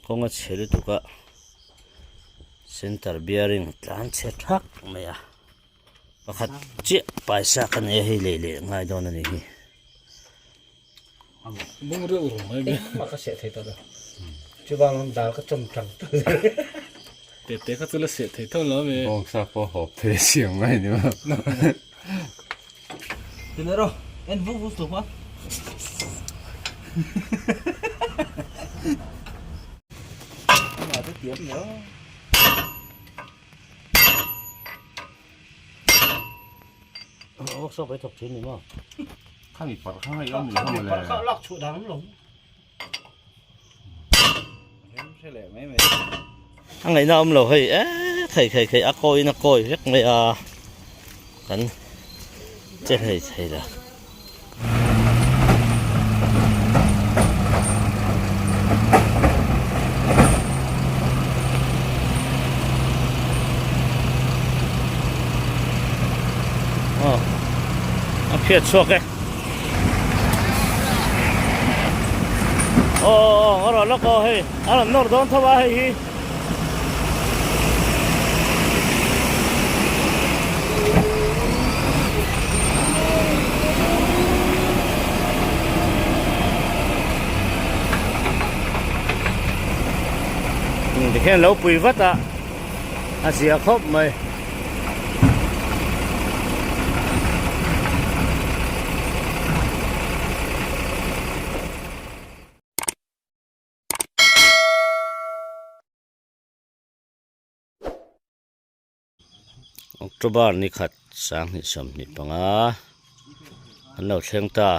Kawng a chhe lutuk a center bearing tlan chhe thak mai a pakhat chiah paisa ka nei a hei lei leh ngai dawn a ni hi. Bung reuh rung mai mai. Engmah ka seh thei tawh lo. Chuvang ang dal ka chawm tang tawh lo. Tete kha chu la seh thei tho lo ami. Bawngsa pawh hawp thei a siam ngai ni maw. Tuna rawh en vuk vuk tawp a. Amah te tiam nia. Workshop ai thawk thin ni maw? Khami parh kha ngaih awm ni ho le. Parh kha lak chhuah dan awm lo. A ngaihna awm lo hei e thei thei thei a kawiin a kawi vek mai a kan che hlei thei la. Aw a phiat chhuak e. Aw aw aw a rawn lawk aw hei a rawn nawr dawn tho a hei hi. Tikhian lo pui vat a a zia khawp mai. October ni khat 2025 an lo thleng ta.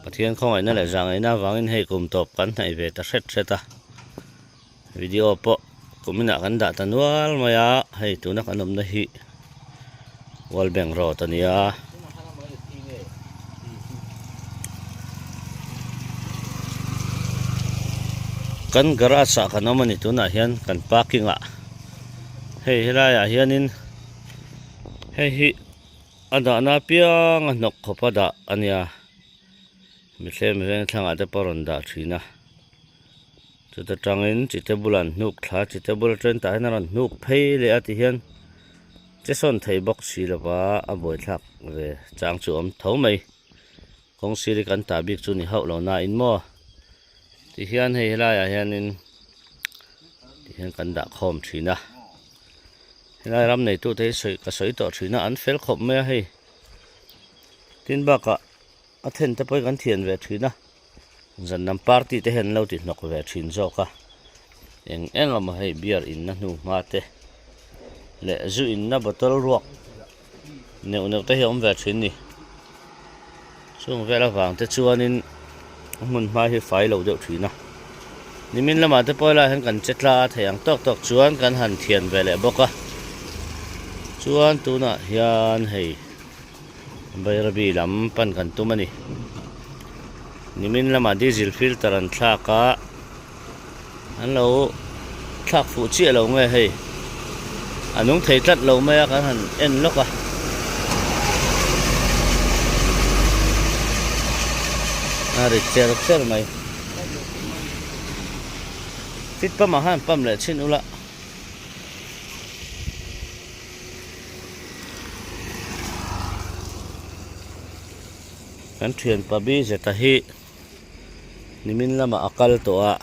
Pathian khawngaihna leh zahngaihna avangin hei kum tawp kan hnaih ve ta hret hret a. Video pawh kuminah kan dah ta nual mai a, hei tuna kan awmna hi World Bank Road a nia. Kan garage ah kan awm a ni tunah hian kan parking ah hei helaiah hianin hei hi a dahna apiang a hnawk khawp a dah a nia mithlem veng thlangah te pawh a rawn dah thin a. Chuta tangin chite bulah an hnuk thla a, chite bul atangin tah hian a rawn hnuk phei leh a tihian che sawn thei bawk si lova a buaithlak ve chang chu a awm tho mai. Kawng sir hi kan tah bik chu ni hauh lo nain maw tihian hei helaiah hianin tihian kan dah khawm thin a, helai ram neitute hi sawi ka sawi tawh thin a an fel khawp mai a hei tin bakah a then te pawh hi kan thian ve thin a. Zan lam party te hian an lo ti hnawk ve thin zawk a, eng eng emaw hei beer inna hnu hma te leh zu inna bottle ruak neuh neuh te hi a awm ve thin ni. Chung vel avang te chuanin a hmun hma hi fai lo deuh thin a, nimin lamah te pawh helaiah hian kan che tla a thei ang tawk tawk chuan kan han thian ve leh bawk a, chuan tunah hian hei. Bairabi lam pan kan tum a ni. Nimin lamah diesel filter an thlak a, an lo thlak fuh chiah lo nge hei, a nung thei tlat lo mai a kan han en lawk a. A ri cher cher mai. Fit pump ah khan pump leh chhin ula. Kan thian pa bi zeta hi nimin lamah a kal tawh a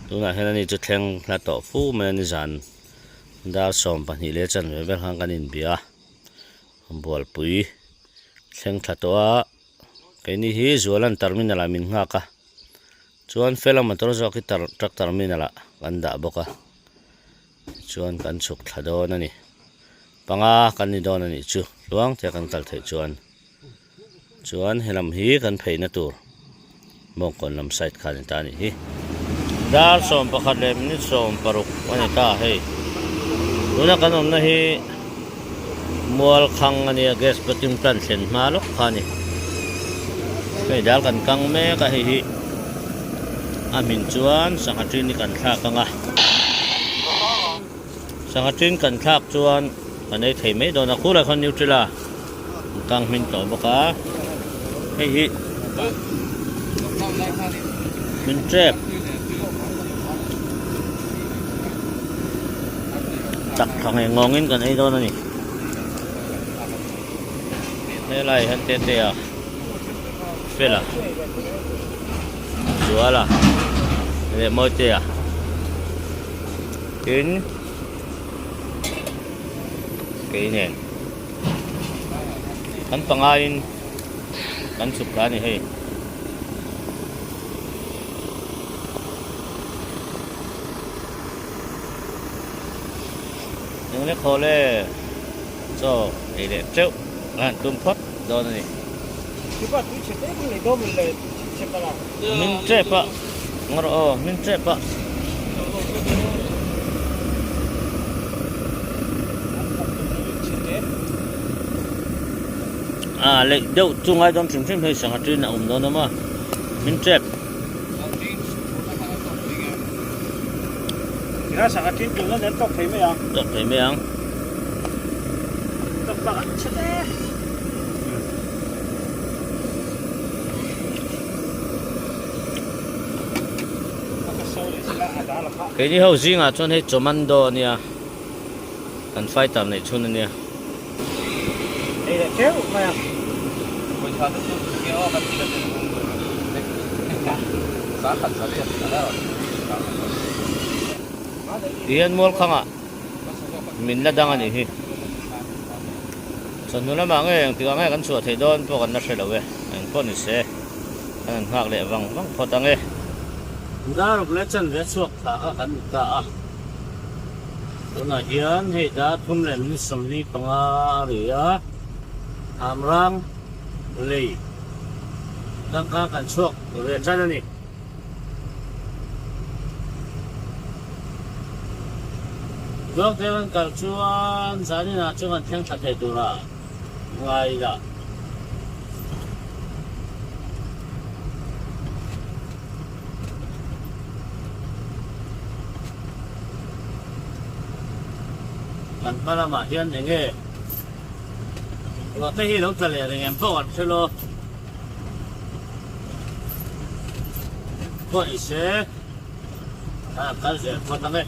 tunah hian ani chu thleng hla tawh fu mai a nizan dar 12 leh chanve vel khan kan inbia a bualpui thleng thla tawh a keini hi Zualan terminal ah min nghak a. Chuan fela motor zawk hi truck terminal ah kan dah bawk a chuan kan chhuk thla dawn a ni panga kan ni dawn a nih chu tluang te kan kal theih chuan chuan helam hi kan pheina tur bawngkawn lam side kha a ni ta a nih hi dar 11 leh minute 16 a ni ta hei tuna kan awmna hi Mual khang a nia gas bottling plant thlen hma lawk kha a ni hei dal kan kang mek a hei hi a hmin chuan sangha tin hi kan thlak ang a sangha tin kan thlak chuan kan ei thei mai dawn a khulai khawn nutella an kang hmin tawh bawk a hei hi. Min tep. Chak tha ngei ngawngin kan ei dawn a ni. Helai hian tete a fel a zual a leh mawite a tin kei nen kan pangaiin kan chhuk thla a ni hei. Eng khawl e chaw ei leh teuh a han tum phawt dawn a ni. Min tep a ngaw rawh aw min tep a. A leh deuh chu ngai dawn hrim hrim hei sangha ṭin a awm dawn awm a min tep. Tawk thei mai ang. Keini ho zingah chuan hei Commando a nia kan fighter neih chhun a nia. Tihian mual khangah min la dang a nih hi. Chawhnu lamah nge engtikah nge kan chhuah theih dawn pawh kan la hre lo e, engpawh ni se kan han nghak leh vang vang phawt ang e. Daruk leh chanve chhuak thla kha kan ni ta a, tunah hian hei dar thum leh minute 45 a ri a, Hamrang lei tangka kan chhuak ve tan a ni. Zawk deuh an kal chuan zaninah chu kan thleng thla thei tura ngai ila. Kan hma lamah hian eng nge ruah te hi lo tla leh reng em pawh kan hre lo. Pawh ni se a kal zel phawt ang e.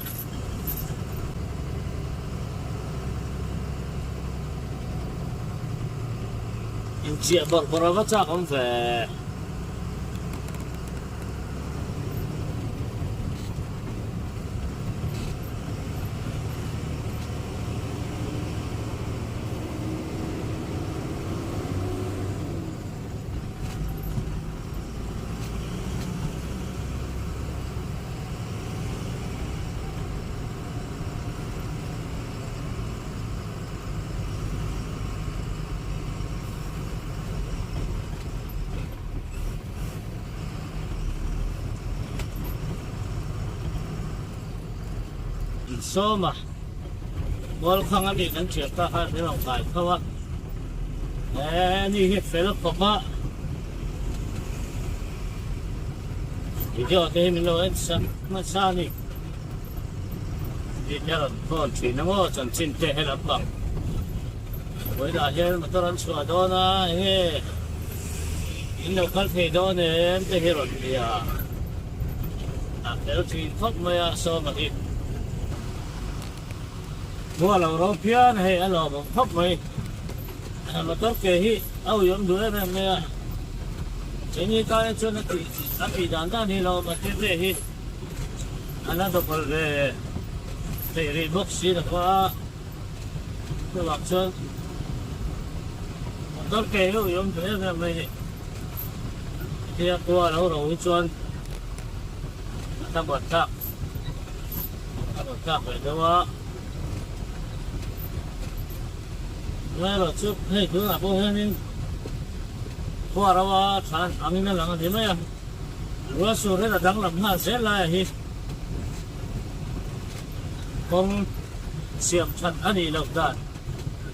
Inchiah bawrh bawrh a va chak awm ve. Sawma Mualkhang a mi kan thiam ta khan min rawn kai tho a, he ni hi fel khawp a, video te hi min lo en sak nasa a ni, tih te a rawn thawn thin a maw chanchin te he lampang vawiinah hian motor an chhuah dawn a enge in lo kal thei dawn em te hi rawn ti a, a fel thin khawp mai a Sawma hi. Hua lo ro phian hei a lawm awm khawp mai. Motor ke hi a ui awm duh em em mai a. Keini tan hi chuan a tih a tih dan dan hi lo awm a tete hi a la double ve theih rih bawk si lo a. Chuvang chuan motor ke hi a ui awm duh em em mai a ni. Hetia khua lo ro hi chuan a thlamuan thlak. A rawn tlak ve deuh a, amaherawh chu hei tunah pawh hianin khua ro a thlan angin a lang a ni mai a, rual sur hian a danglam nghal zel laia hi kawng siam that a nih loh dan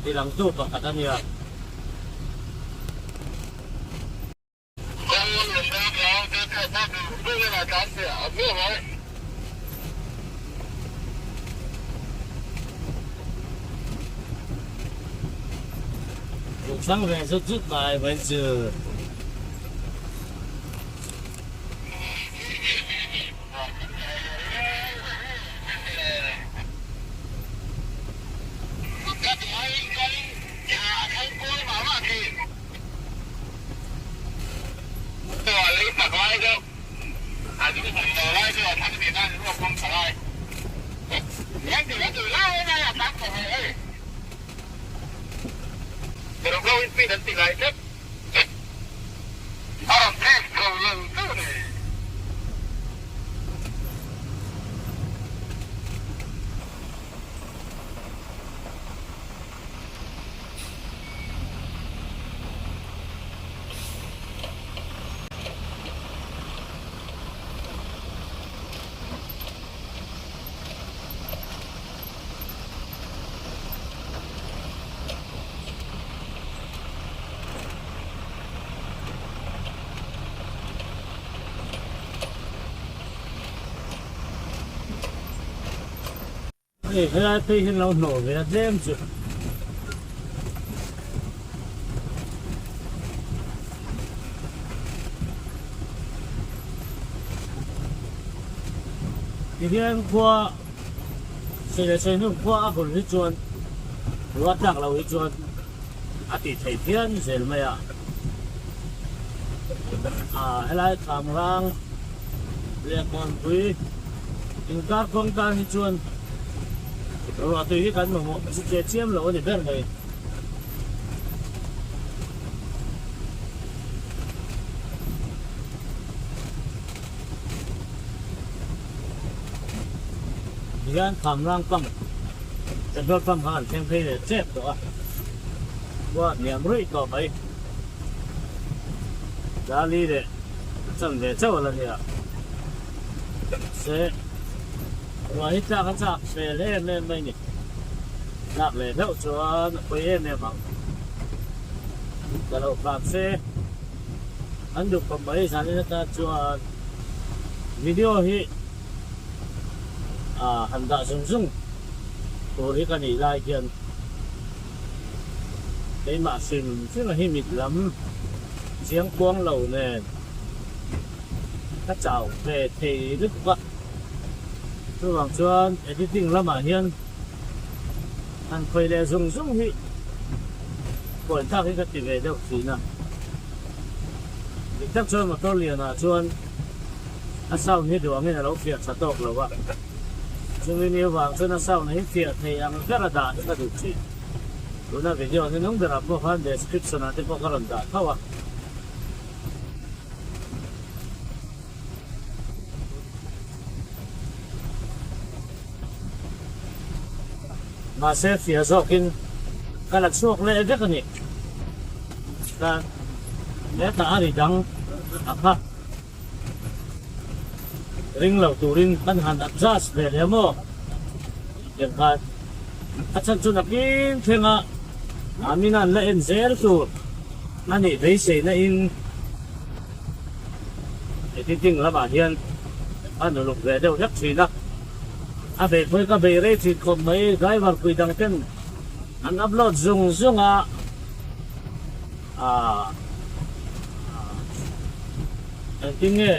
tilangtu pakhat a nia. Chang ve zut zut mai mai chu. Hei helai phei hian lo hnawh ve a tlem chu. Tihian khua sei leh sei hnu khua a hul hi chuan ruah tlak lo hi chuan a tih theih phian zel mai a. Ah helai Khamrang leh Kawnpui inkar kawng tan hi chuan ruah tui hi kan mamawh chu che chiam lo a ni ber mai. Tihian Khamrang pump petrol pump kha an thleng phei leh chep tawh a, khua a hniam ruih tawh mai. Dali leh a chan ve chauh a la nia. Mahse ruah hi tlak a chak hmel em em mai ni. Tlak leh hlauh chuan a pawi em em ang. Ka lo phak se an duh khawp mai zanin atan chuan video hi ah han dah zung zung tur hi ka nih lai hian keimah hrim hrim a hi mit lam chiang kuang lo nen ka chau ve thei lutuk a chuvang chuan editing lamah hian han khawi leh zung zung hi buai thlak hi ka ti ve deuh thin a dik tak chuan motor lianah chuan a sound hi duh angin a lo fiah tha tawk lo a chumi ni avang chuan a sound hi fiah thei ang ber a dah hi ka duh thin tuna video hi nung berah pawh khan description ah te pawh ka rawn dah tho a. Mahse fiah zawkin ka la chhuak leh vek a ni. Ka hetah a ri dang a kha ring lo turin kan han adjust ve leh maw tiang khan a chhan chu nakin thlenga Amina an la en zel tur a nih beiseina in editing lamah hian a nuluk ve deuh hlek thin a, a bei pawhin ka bei rei thin khawp mai, driver pui dang ten an upload zung zung a, aah engtin nge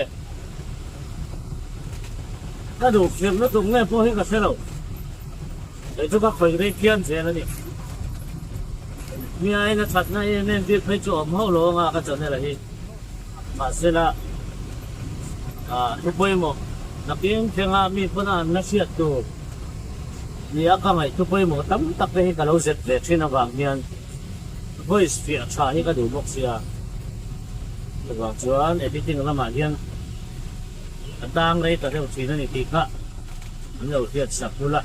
ka duh khirh lutuk nge pawh hi ka hre lo. Kei chu ka khawi rei phian zel a ni. Mi aiin a thatna em em bik phei chu awm hauh lo anga ka channel a hi. Mahsela thu pawimawh nakin thlenga mi pawn a an la hriat tur ni a ka ngaih thu pawimawh tam tak te hi ka lo zet ve thin avang hian voice fiah tha hi ka duh bawk sia. Chuvang chuan editing lamah hian a tang rei ta deuh thin a ni tih kha. An lo hriat sak hul a,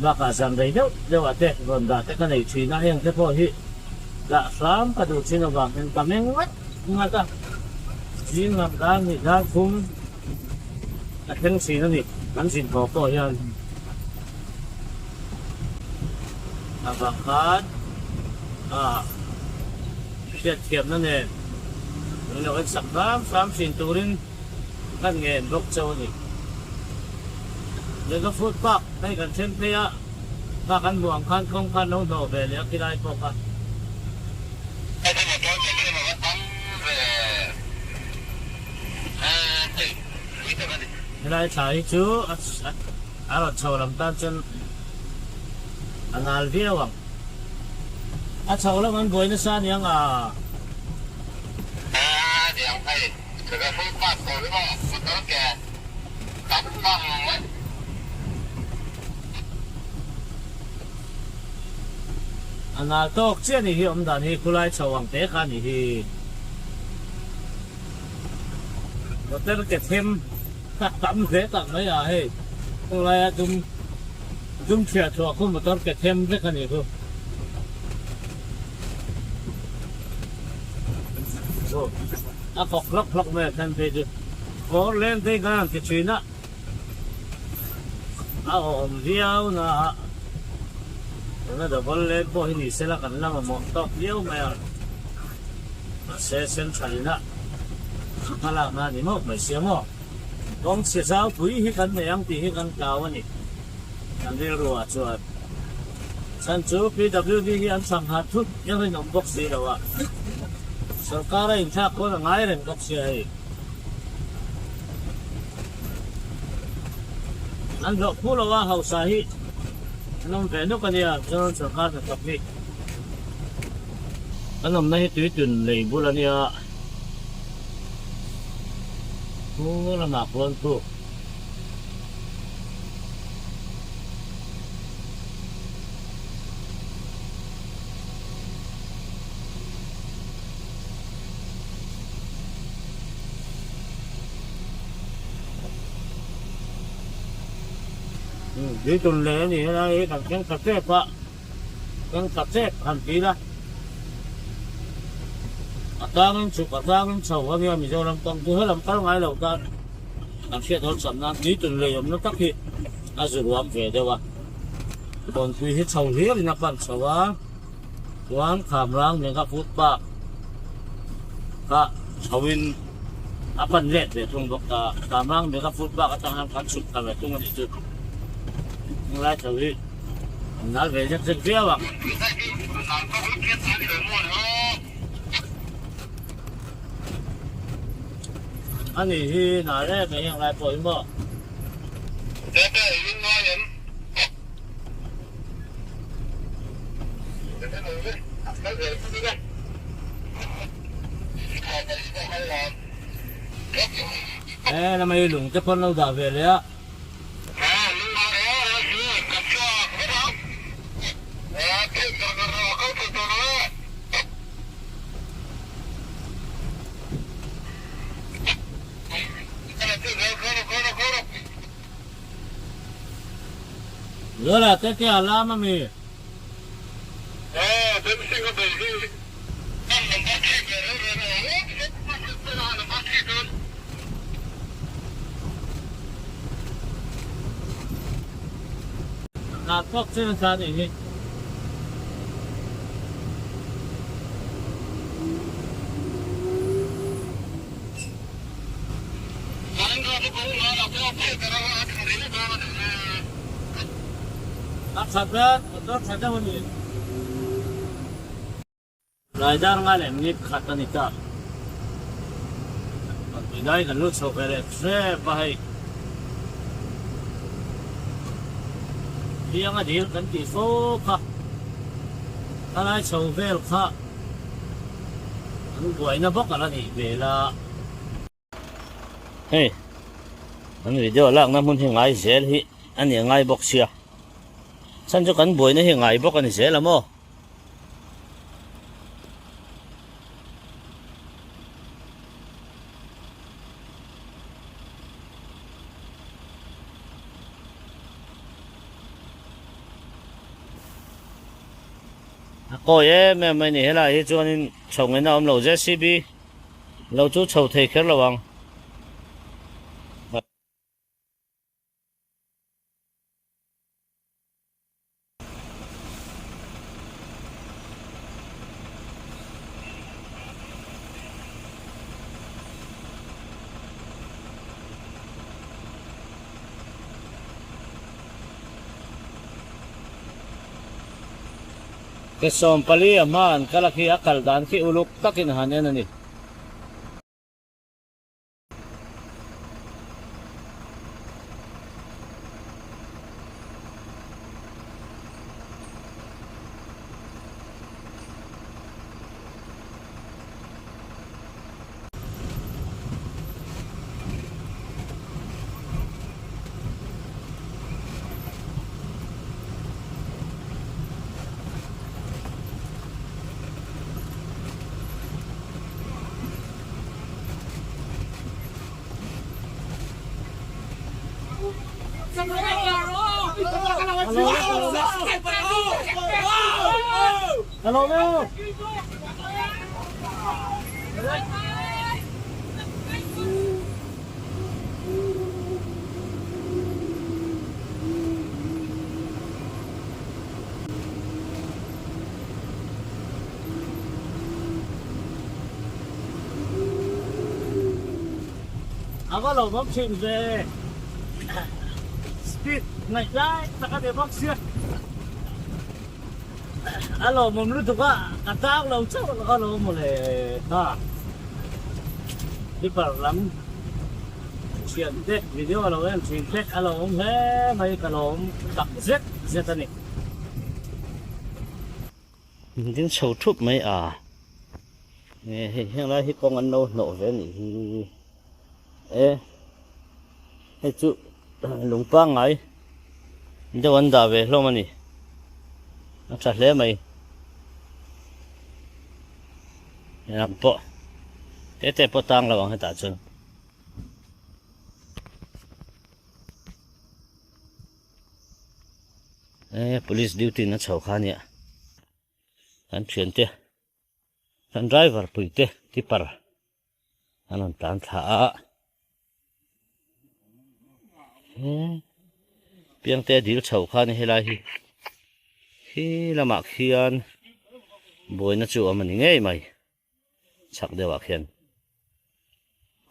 bakah zan rei deuh deuh ah te rawn dah te ka nei thin a, heng te pawh hi dah hram ka duh thin avang hian ka meng ngat ngat a, zing lam dar hnih dar thum a thleng thin a ni, kan zin haw pawh hian avang khan ah hriatthiamna nen min lo en sak hram hram thin turin. Kan ngen bawk chauh a ni. Mega Food Park hei kan then phei a, kha kan hmuh ang khan kawng khan lo hnawh ve leh a khilai pawh kha. Helai thla hi chu a rawn chho lam tan chuan a nal viau ang. A chho lam an buai nasa aniang a. A nal tawk chiah ni hi awm dan hi khulai chho ang te kha ni hi. Motor ke them a tam hle tak mai a hei khawlaia dum dum chhiah chhuah khu motor ke them vek a ni khu. A kawk hlawk hlawk mai a then phei chu kawr leng phei khan an ti thin a a awm viau na a tuna double lane pawh hi ni sela kan la mamawh tawk viau mai a mahse central ina hmalak na a ni mawp mai sia maw kawng chhe zau pui hi kan nei ang tih hi kan hlau a ni kan rilru ah chuan. Chhan chu PWD hi an sangha thut i rinawm bawk si lo a, sawrkar a inthlak khawn a ngai reng bawk sia hei. An hlawh phu lo a hausa hi an awm ve nuk a nia, Mizoram sawrkar hnathawk hi. Kan awmna hi tuitun lei bul a nia, thu lamah khuan thu. Tui tun leh a ni helai hi kan thleng ta tep a thleng ta tep han ti ila a tlangin chhuk a tlangin chho a nia Mizoram kawng chu helam kal ngai lo tan kan hriat awlsam nan tui tun lei awmna tak hi a zu ruam ve deuh a kawnpui hi chho hlir in a pan chho a chuan kham rang nen kha footpath kha chho in a pan let ve thung bawk ta kham rang nen kha footpath atang hian kan chhuk thla ve thung a nih chu heng lai chho hi an nal ve zek zek viau ang. A ni hi nâ reng mai heng lai pawh hi maw? He lamah hi lung te pawh an lo dah ve leh a. Lola te te a lam ami? Hna thawk chin a tla nih hi. A that a, motor tha deuh a ni. Laidar nga leh minute khat a ni ta. Tui kan lut chho ve leh hrep a hei. Thianga dil kan tih fo kha. Khalai chho vel kha an buaina bawk a la nih hmel a. Hei an video lakna hmun hi ngai zel hi a ni ngai bawk sia. Chhan chu kan buaina hi ngai bawk a ni zel a maw. A kawi em em mai ni helai hi chuanin chho ngaihna a awm lo JCB lo chu chho thei kher lo ang. Ke 40 a hma an kal a khi a kal dan khi uluk takin han en a ni. A va lo bawk thin ve. Speed ngaih lai tak a ni bawk sia. A lawmawm lutuk a, ka tang lo chauh a lawm mawle kha. Slipper lam thian te video a lo en thin te a lo awm hle mai ka lawm tak zet zet a ni. Ding chho thup mai a, nge hei heng lai hi kawng an lo hnawh ve a nih hi e hei chu lung pangngai deuh an dah ve hlawm a ni a tha hle mai lam pawh te te pawh tang lo ang hetah chuan. E police duty na chho kha nia kan thian te kan driver pui te tipper an rawn tlan thla a he piangte dil chho kha ni helai hi khi lamah khian buaina chu a awm a ni ngei mai chhak deuhah khian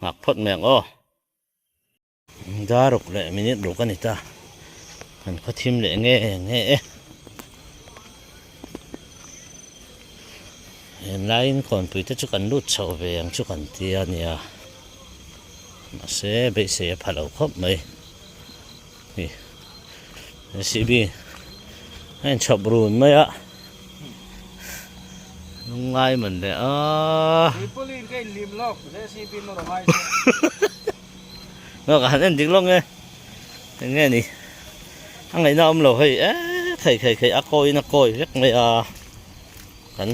nghak phawt mai ang aw. Daruk leh minute ruk a ni ta. Kan khaw thim leh nge nge e. Henlaiin kawnpui te chu kan lut chhoh ve ang chu kan ti a nia. Mahse beisei a pha lo khawp mai. Hi JCB a inchhawp run mai a. Lungngai man leh a. Tuipawlin ka inlim lawk JCB nawr a ngai se. Ngawk a han en dik lawk nge eng nge ni a ngaihna awm lo hei e thei thei thei a kawi in a kawi vek mai a kan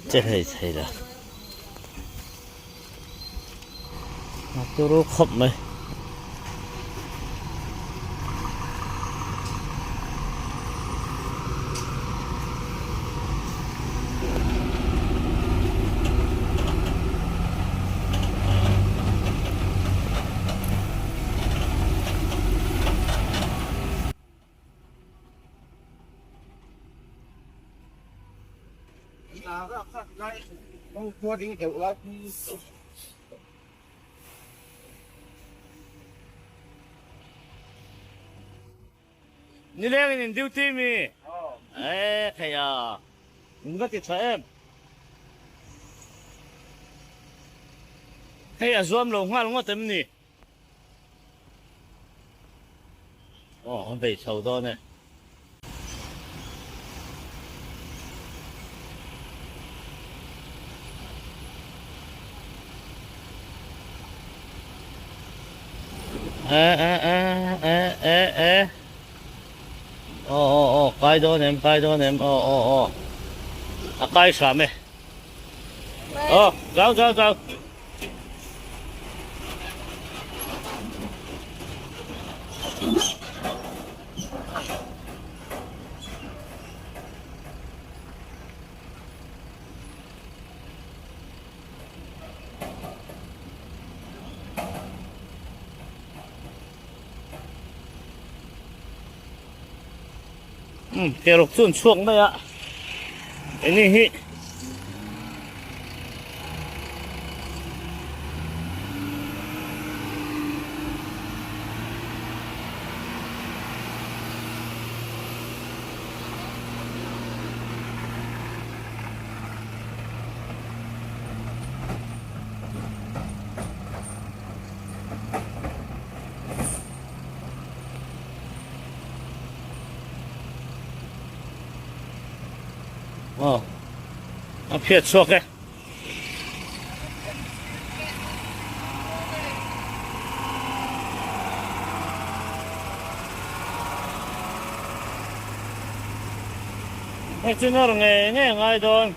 che hlei thei lo a turu khawp mai. Nileng in in duty mi? E thei a. In va ti tha em? Hei a zuam lo nghal ngawt em ni? Aw a bei chho dawn e. E e e e e e Aw aw aw kai dawn em kai dawn em aw aw aw a kai hram e aw zau zau zau Um keruk chu an chhuak mai a enge hi Aw a phiat chhuak e. Hei chu nawr ngei ngei a ngai dawn.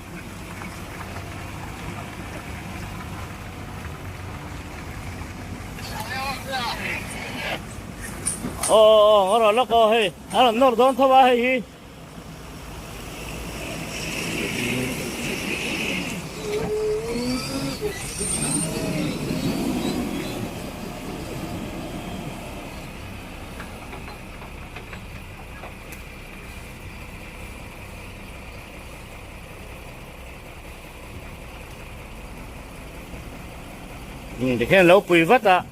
Aw aw aw a rawn lawk aw hei a rawn nawr dawn tho a hei hi. Tikhian lo pui vat a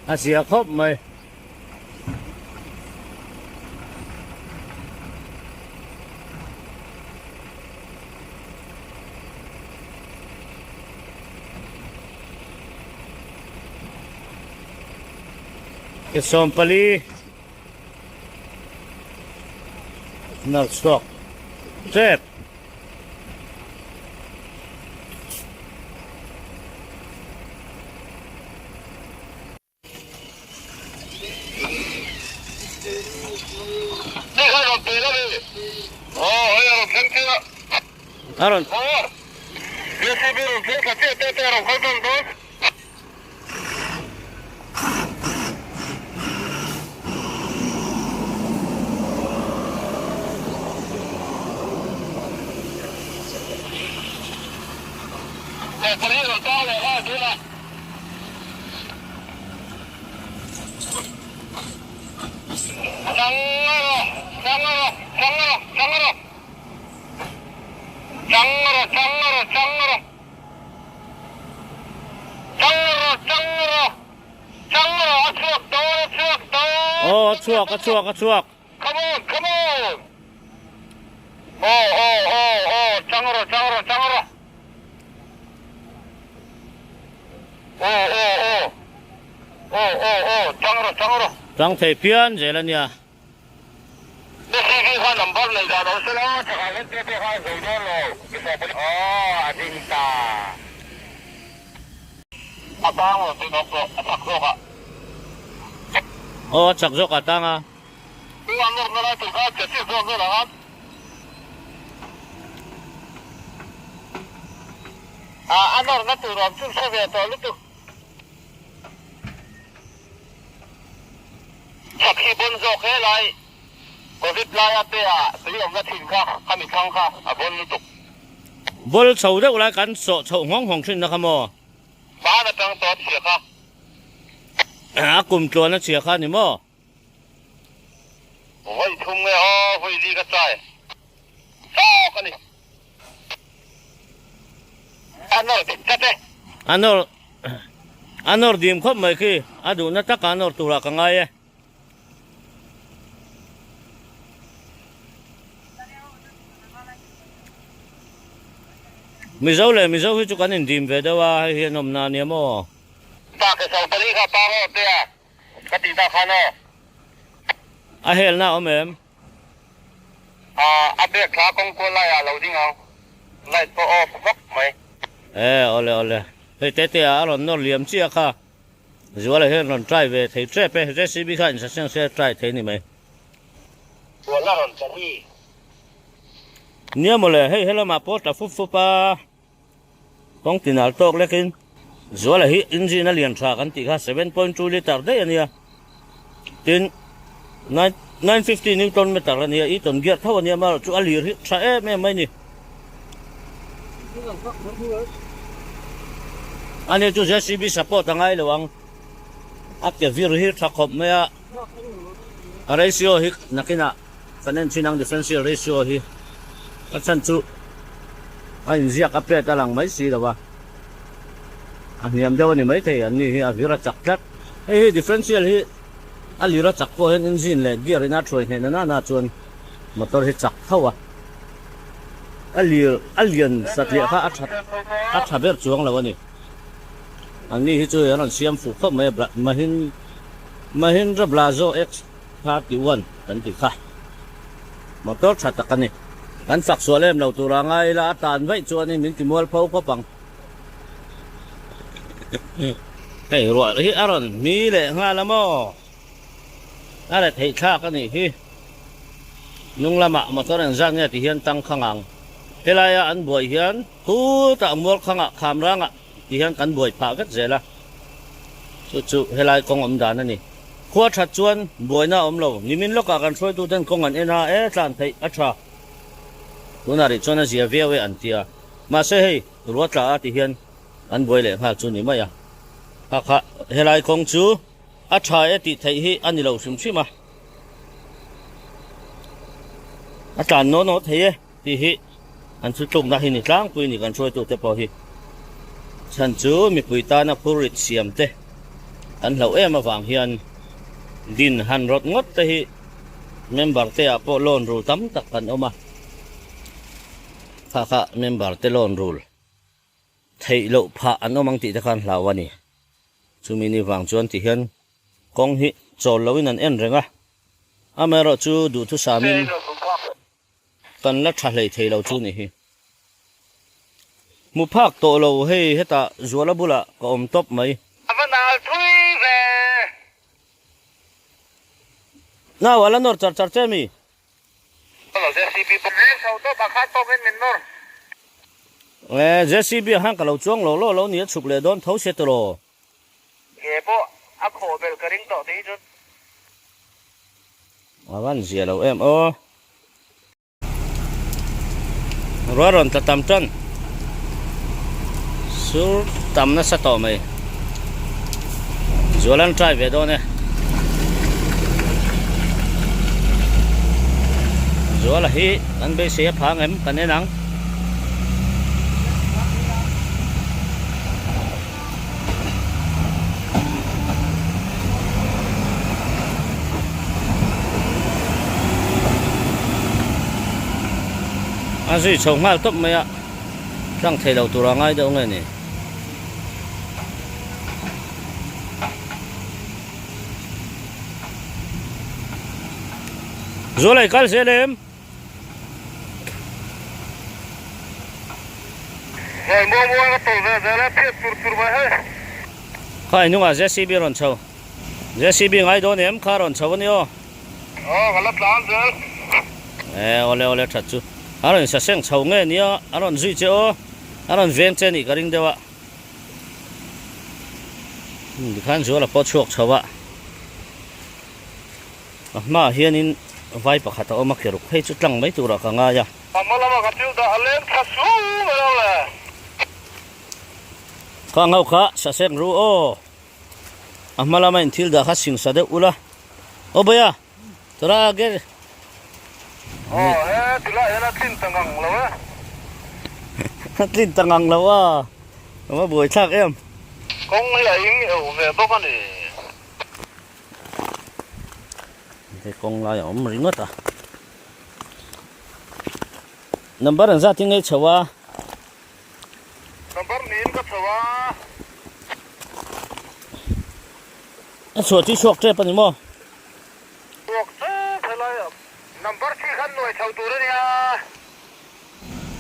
a zia khawp mai. Ke 14 Nal chhuak tep. A rawn. Aw a chhuak a chhuak a chhuak. Tang thei phian zel a nia. Aw a chak zawk a tang a. Chak hi bon zawk hle lai Covid laia te ah tui awmna thin kha khami thlang kha a bon lutuk. Ball chho deuh lai kan sawh chhoh nghawng nghawng thin na kha maw? Hmaan atang tawh a chhia kha. A kum tluan a chhia kha ni maw? Vawi thum nge aw vawi li ka chai chawk a ni. A nawr dik tlat e. A nawr a nawr dim khawp mai khi a duhna taka a nawr turah ka ngai e. Mizo leh Mizo hi chu kan indim ve deuh a hei hi an awmna a nia maw? Pa ke so pali kha pa rawh te a ka tih tak khan aw. A helna a awm em? A bag thla kawng kual laiah a lo ding ang. Light pawh off vak mai. E awle awle. Hei tete ah a rawn nawr liam chiah kha. Zuala hian rawn try ve thei tep e. JCB kha insaseng se try thei ni mai. Zuala rawn tla hi. Nia mawle, hei helamah pawh tla fup fup a. Kawng tinal tawk lekin Zuala hi engine a lian tha kan tih kha 7.2 litre daih a nia. Tin, 950 newton meter a nia, Eaton gear tho a nia amaherawhchu chu a lir hi tha em em mai ni. Ani chu JCB support a ngai lo ang. A ke vir hi tha khawp mai a. A ratio hi nakinah kan en thin ang differential ratio hi a chhan chu a inziak a pet a lang mai si lo a, a hniam deuh a ni maithei an ni hi a vir a chak tlat. Hei hi differential hi a lir a chak pawh hian engine leh gear in a thuai hneh na nana chuan motor hi chak tho a, a lir a lian satliah kha a tha a tha ber chuang lo a ni. An ni hi chu an rawn siam fuh khawp mai a, Mahin Mahindra Blazo X. 31 kan tih kha motor tha tak a ni. Kan fak sual em lo tura ngai ila a tan vaih chuanin min ti mual pho khawp ang. Hei ruah hi a rawn hmi leh nghal a maw? A la theih thlak a nih hi. Hnung lamah motor engzat nge ti hian tang khang ang. Helaia an buai hian khutah mual khangah kham rangah ti hian kan buai phah vek zel a. Chu chu helai kawng awm dan a ni. Khua that chuan buaina a awm lo. Nimin lawkah kan hruaituten kawng an en a, e tlan theih a tha. Tunah rih chuan a zia viau e an ti a. Mahse hei ruah tla a ti hian an buai leh nghal chu ni mai a. Kha kha helai kawng chu a tha e tih theih hi a ni lo hrim hrim a. A tlan naw naw thei e tih hi an chu tlukna hi ni tlangpui ni kan hruaitute pawh hi. Chhan chu mipui tana phurrit siam te an hlauh em avang hian din han rawt ngawt te hi member te ah pawh loan rul tam tak kan awm a. Kha kha member te loan rul theih loh phah an awm ang tih te khan hlau a ni. Chumi ni vang chuan ti hian kawng hi chawl loin an en reng a, amaherawh chu duhthusamin kan la tha hlei thei lo chu ni hi. Hmu phak tawh lo hei hetah Zuala bulah ka awm tawp mai. A va nal thui ve. Nau a la nawr char char che mi? E JCB ah khan ka lo chuang lo lo lo ni a chhuk leh dawn tho sia tawh. Ke pawh a khawh belh ka ring tawh tih hi chu. A van zia lo em aw. Ruah rawn tla tam tan. Sur tam nasa tawh mai. Zual an try ve dawn e. Zuala hi kan beisei a phang em kan en ang. A zui chho nghal tawp mai a tlang thei lo tur a ngai deuh nge ni. Zualai kal zel em? Hei muang muang a tawlh ve zel a, phiat tur tur mai hei. Kha inungah JCB rawn chho. JCB ngai dawn em? Kha rawn chho a ni aw. Aw ka la tlan zel. E awle awle that chu. A rawn saseng chho nge nia a rawn zui che aw. A rawn veng che nih ka ring deuh a. Tikhan Zuala pawh chhuak chho a. A hmaah hianin vai pakhat a awm a, keruk phei chu tlang mai turah ka ngai a. A hma lama ka thil dah a leng thla sung mai lo le. Kha ngau kha sasek ru aw. A hma lama in thil dah kha singsa deuh ula. Aw Bawia, tura ge. Aw he tilai hian a tlin ta ngang lo e. A tlin ta ngang lo a, a va buaithlak em. Kawng hi a ing euh ve bawk a ni. Hei kawng lai a awm ringawt a number an zat hi ngei chho a number niin ka chho a a chhuah chu chhuak tep a ni maw chhuak tep helai a number khi khan nuai chho tur a nia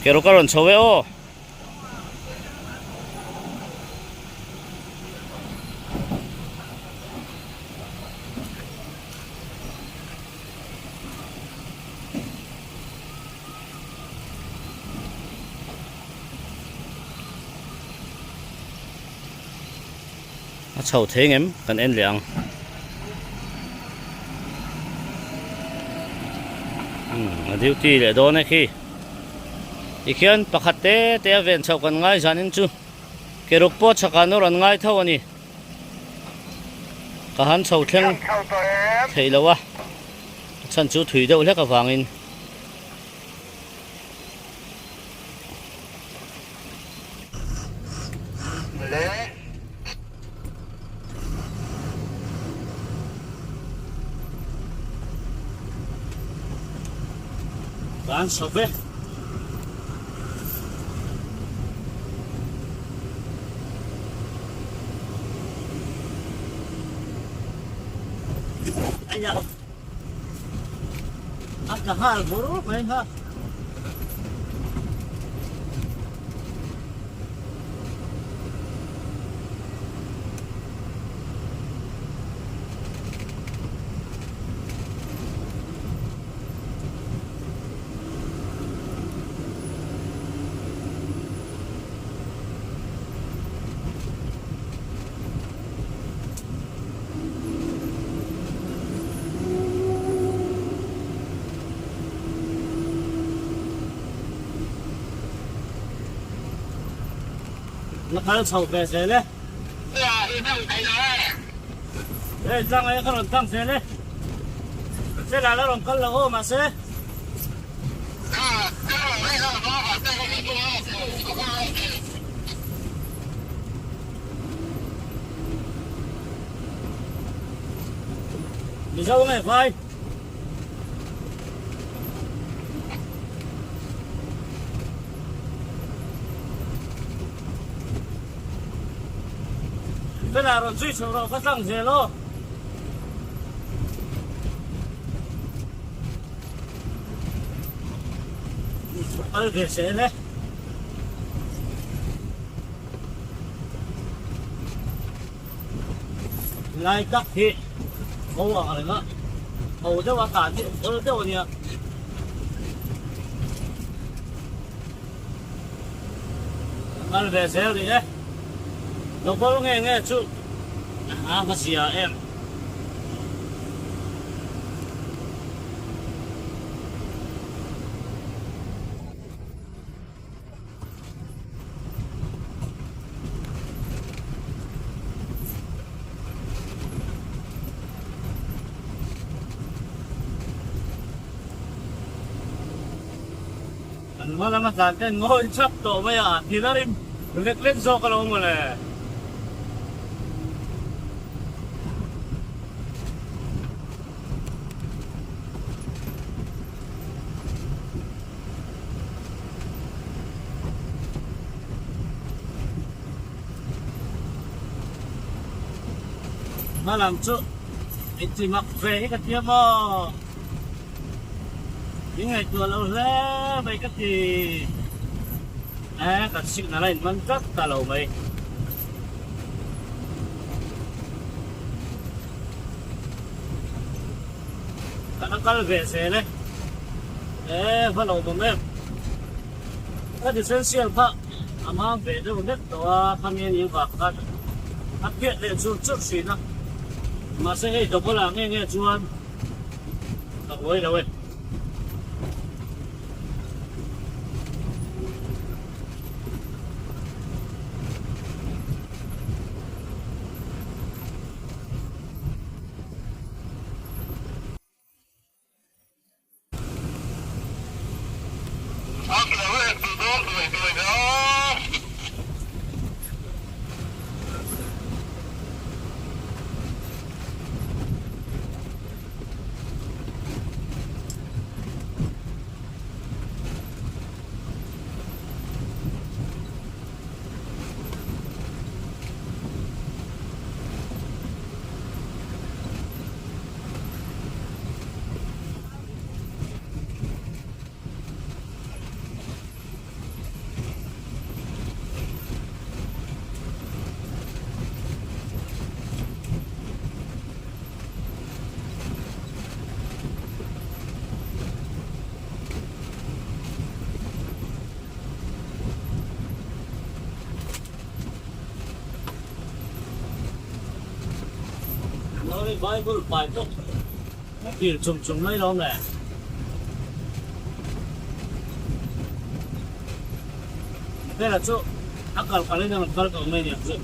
Ke rawk a rawn chho e aw. A chho thei ngem kan en leh ang. A duty leh dawn e khi. Tikhian pakhat te te a ven chhoh kan ngai zanin chu ke ruk pawh chhakah nawr an ngai tho a ni. Ka han chho thleng theih loh a, a chhan chu thui deuh hlek avangin. Kan sawp e. Aya. A tla nghal bur mai kha. La kal chho ve zel e. Hei tlang e ka rawn tlang zel e. Sela la rawn kal lo aw mahse. Mizo nge vai. Fela rawn zui chho rawh ka tlang zel aw. Kal ve zel e. Lai tak hi ho ang reng a, ho deuh a tah hi awl deuh a nia. Kal ve zel rih e. Double nge nge chu a va zia em. An hma lama tlan ten ngawi chak tawh mai a, thil a rim lek lek zawk alawm mawle. Hma lam chu inti mak ve hi ka tia maw? Min ngaihtuah lo hle mai ka ti. E kan signal a inman tlat ta lo mai. Kan a kal ve zel e. E va lo mawm em. Ka differential kha a mam ve deuh hlek tawh a, khami a nih vang khan a phiat leh chur chur thin a. Mahse hei double ah nge nge chuan ka buai lo e. Lori Bible pai bawk dil chung chung mai lawm le. Hela chu a kal kal in a rawn kal tawh mai aniang chu.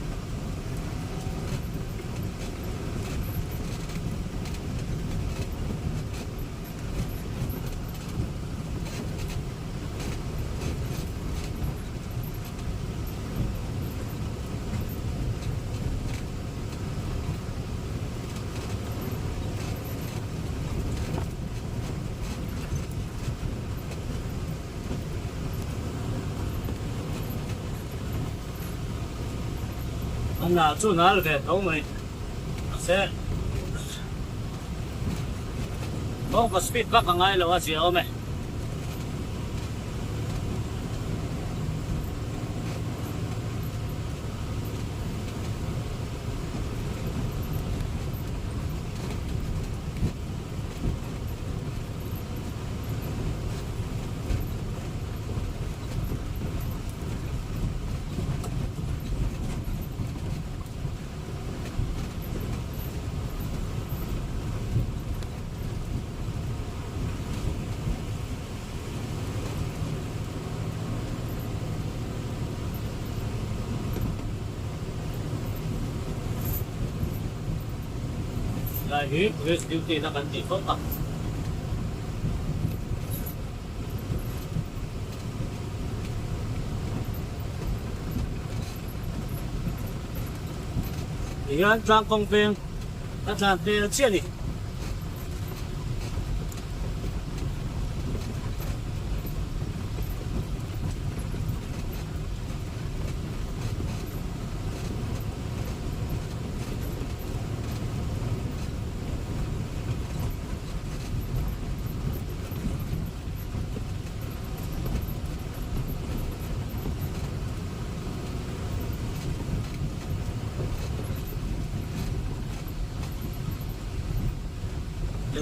A nal chu nal ve tho mai mahse kawngka speed vak a ngai lo a zia awm e. Lai hi police duty na kan tih fawk a. Tihian tlang kawng peng a tlan hmel chiah a ni.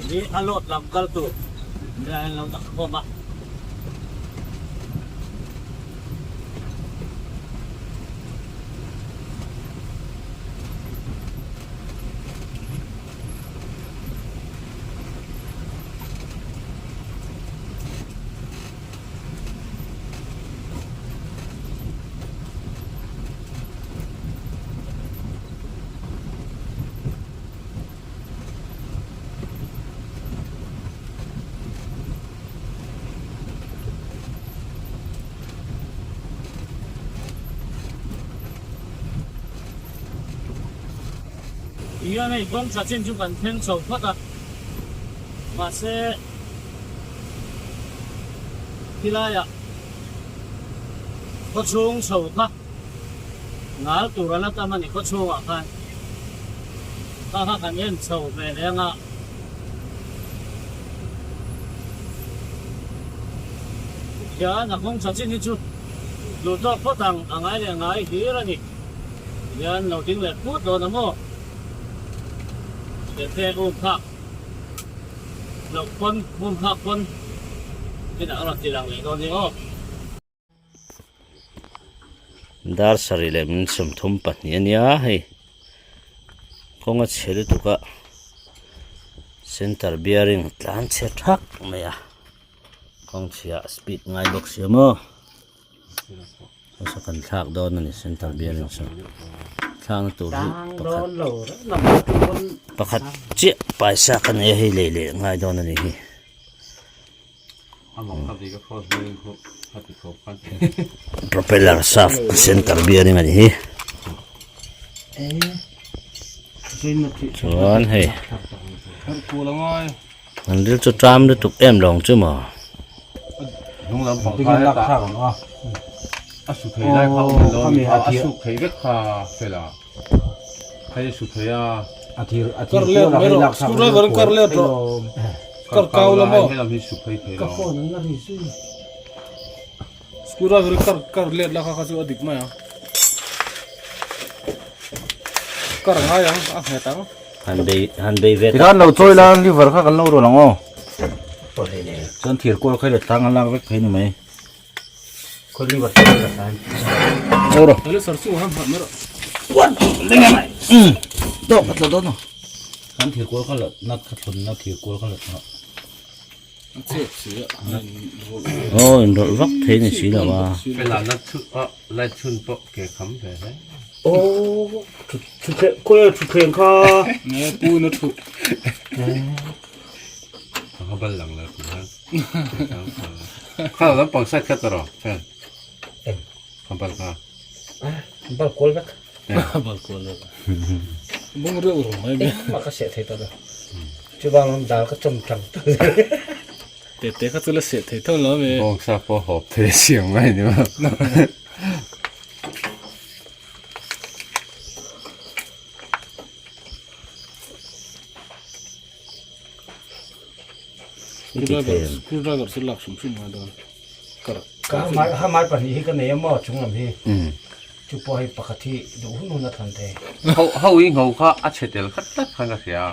Hi a lawt lam kal tur helai an lo dah khawm a. Tihian hei kawng tha chin chu kan thleng chho phawt a, mahse khilaiah khawchhung chho kha ngal tur a la tam a ni khawchhungah khan kha kha kan en chho ve leh anga. Tihian a kawng tha chin hi chu duh tawk phawt ang a ngai leh ngai hlir a ni. Tihian lo ding leh phut dawn a maw? Tete um phak loh pawn um phak pawn inah a rawn ti lang leh dawn ni aw. Dar sarih leh min 32 a nia hei kawnga chhe lutuk a center bearing tlan chhe thak mai a kawng chhia speed ngai bawk sia maw hmasa kan thlak dawn a ni center bearing chu thlakna tur hi pakhat pakhat chiah paisa ka nei a hei lei leh ngai dawn a ni hi. Propeller shaft center bearing a ni hi chuan hei an ril chu ṭam lutuk em lawng chu maw. Screwdriver hi kar kar let la kha kha chu a dik mai ang kar ngai ang a nghet ang. Han bei han bei ve Tikhan lo chawi la liver kha kan lo rawn ang aw. Chuan thir kual kha i la tlang a lak vek thei ni mai. Kan thir kual kha la nat kha thlun na thir kual kha la thlun Aw inrawlh vak thei ni si lo a. Kha lampang side kha tawh rawh fel bal kha bal kual vek bal kual vek bung reuh rum mai me ma ka seh thei tawh lo chuvang lam dal ka chawm tang te te kha chu la seh thei tho lo me bawng sa pawh hawp thei siam mai ni ma Screw driver chu lak hrim hrim ngai dawn kar ka hamai pahnih hi ka nei a maw chung lam hi chu pawh hei pakhat hi duh hun hun a thlan thei ho ho i ngho kha a chhe tel khat tlat khan ka hria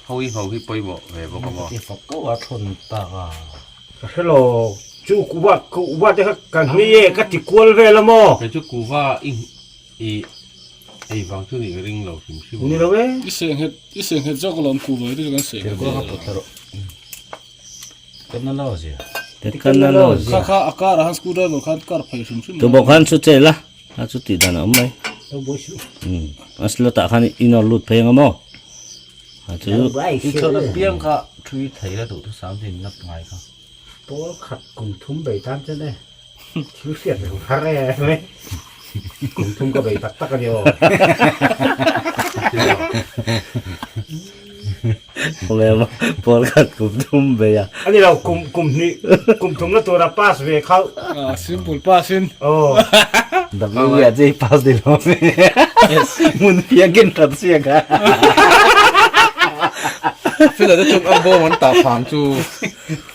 ho i ngho hi pawimawh ve bawk a maw ti fak ko a thlawn tak a ka hrelo chu kuva kuva te kha ka hni e ka ti kual vel a maw kei chu kuva i I ei vang chu nih ka ring lo hrim hrim Ni lo e. I senghet i senghet zawk alawm ku vai te chu kan senghet Thil ka pawt rawh. Kan na lo zia. Kan na lo zia. Kha kha a car ah khan screw driver khan car phei hrim hrim. Tu bawk khan chu che la. A chu tih dan a awm mai. Lo buai suh. Um a slot ah khan i nawr lut phei ang a maw. A chu. I thlawhna piang kha thui thei la duh thusam chu in lak ngai kha. Pawl khat kum thum bei tan chuan e thil hriat lo har e mai. Kum thum ka bei tak tak a ni aw. Pawl khat kum thum bei a. A ni lo kum kum hnih kum thumna tura pass ve khauh. Simple pass in. Aw. W a che pass de lo. Mun piang in that sia ka. Fela te chung ang bawm an tah phang chu.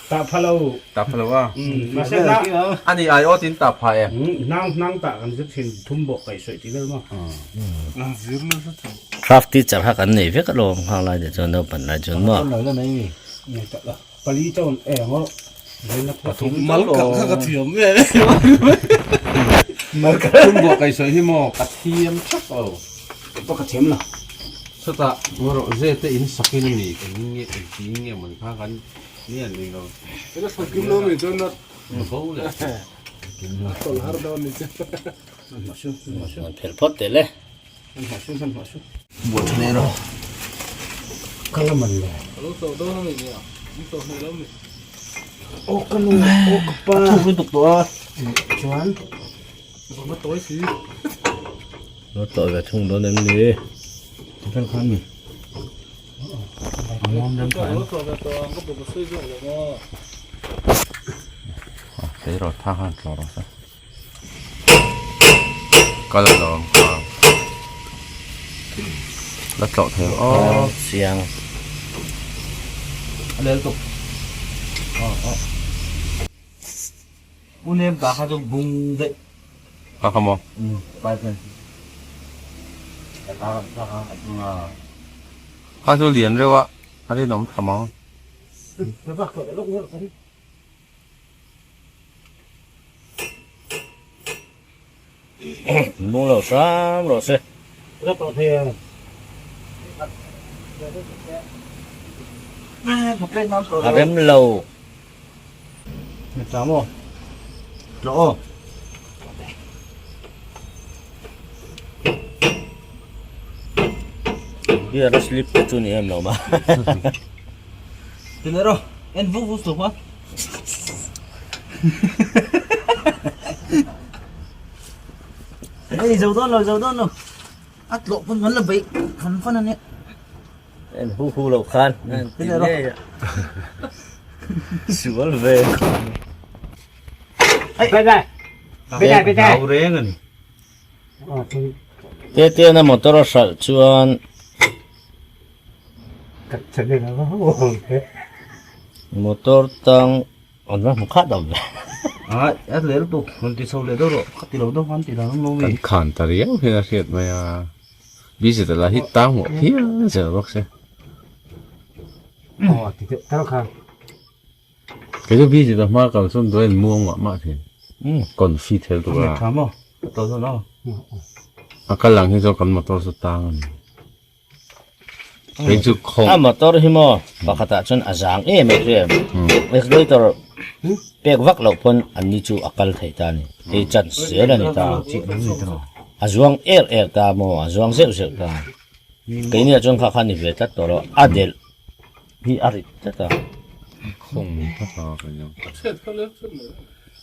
Tah pha lo. Tah pha lo a. Mahse na. Ani ai awt in tah pha em. Hnang hnang tah kan zir thin thum bawk kaih sawi ti vel maw. Zir nasa thin. Craft teacher kha kan nei vek alawm khang lai te chuan naupan lai chuan maw. Nei tak la. Pali chawn e ang aw. Pathum mal khat kha ka thiam nge. Mal khat. Thum bawk kaih sawi hi maw ka thiam thap lo. Pawh ka thiam lo. Chutah rawh ze te in sakin a ni eng nge eng ti nge maw kha kan ni an ring lo. Ila sawi kim lo mi chuan na. Bo le. Tawlh har dawn ni chu. An phelh phawt teh le. Lo tawh ve thung dawn em ni? Tleirawl tha khan tlawh rawh se. Kal a lawm kha la tlawh thei ang aw chiang a lel tuk u nem ta kha chu bung daih kha kha maw pipe kha chu lian reuh a a rinawm tham ang. Mung lo hram rawh se. A rem lo. Gear a slip te chu ni em lo ma. En vu vu suh a. Ei zo dawn lo zo dawn lo. A tlawh pawn kan la beih fan fan a nia. En hu hu lo khan. Sual ve. Hau reng a ni. Tete na motor a hralh chuan Motor tang an va hmu khat awm ve. A a lel tuk rawn ti chho leh deuh rawh ka ti lo deuh khan ti dan awm lo mi. Kan khan ta riau hian a hriat mai a, busy ta la hi tang mawh phian zel bawk se. Aw ti deuh tal khan. Kei chu busy ta hma kal chuan duai in muang mah mah thin. Confi thel tur a. Tha maw? Ka tawh dawn aw. A kal ang hi chuan kan motor chu tang a ni. Kei chu khawng. A motor hi maw pakhatah chuan a zang em em em. Accelerator pek vak loh pawn an ni chu a kal thei ta a ni. Hei chance zel a ni ta. A zuang er er ta maw a zuang zeuh zeuh ta. Keini ah chuan kha kha ni ve tlat tawh lo a delh hi a rit tlat a. Khawng tlat a ka nia.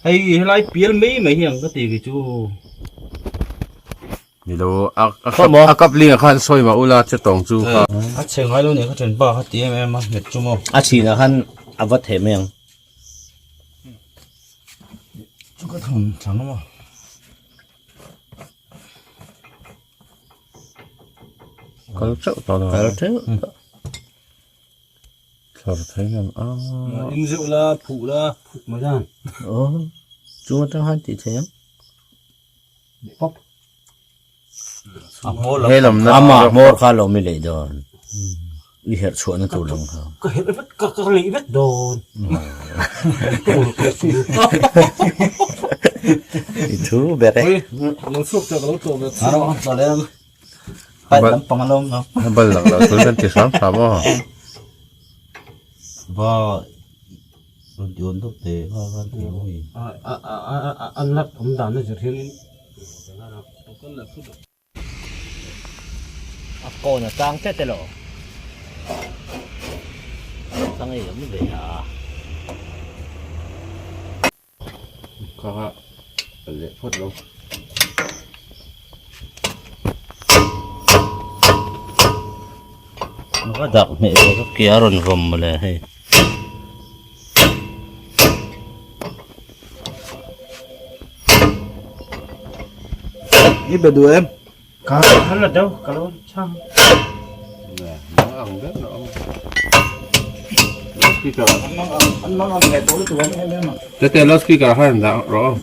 Hei helai pial mai mai hi ang ka ti kei chu. Ni lo a a kap ling ah khan sawi mah ula che tawng chu kha. A chhe ngai lo nia ka thianpa kha ti em em a nghet chu maw. A chhin ah khan a va theh mai ang. Chu ka thawn thlang a maw. Kal teuh tawh lo. Kal teuh tawh. Thlar thei ngam a. In zeuh la, phuh la. Phuk mai dan. Aw, chu atang khan tih theih ang. Pop. He lam na. Ama hmawr kha lo mi lei dawn. I herh chhuah na tur lang kha. Ka herh vek ka ka lei vek dawn. I thu ber e. Lo chhuak teh ka lo tlawh ve. Aro an tla lem. Pai lam pang alawm no. Bal lak lo tur kan ti hram hram aw. Va rawn ti awm deuh teh va va ti awm hi. A a a an lat awm dan a zir hian in. A kawn a tang tlat elo. va ngei awm ve a. Kha kha kal leh phawt lo. Ka dak hmeh ve ka ke a rawn vawm mawle hei. I be duh em? Ka hal la deuh ka lo chhang. Mang ang ber na awm. Loudspeaker. An mang ang leh tawh lutuk em em em a. Tete loudspeaker kha dah rawh.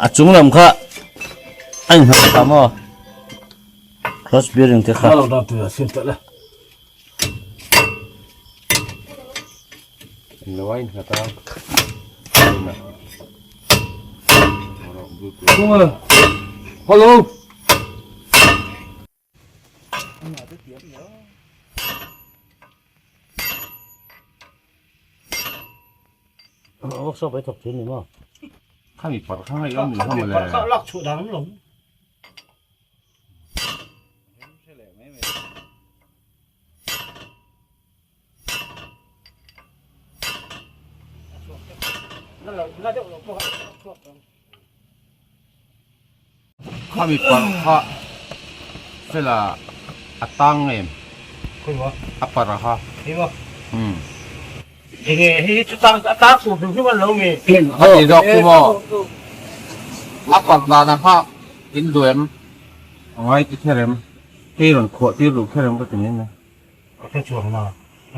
A chung lam kha a inhnawh tha maw? Cross bearing te kha. Hello. Workshop ai thawk thin ni maw? Khami par kha ngai awm ni kha mawle. Par kha lak chhuah dan awm lo. Khami parh kha fela a tang em a parh kha Enge hi chu tang a tang tur hrim hrim an lo mi. A ti zawk chu maw a parh dan a kha in duh em a ngai ti kher em hei rawn khuah tir duh kher em ka ti mai mai. Ka hre chuang na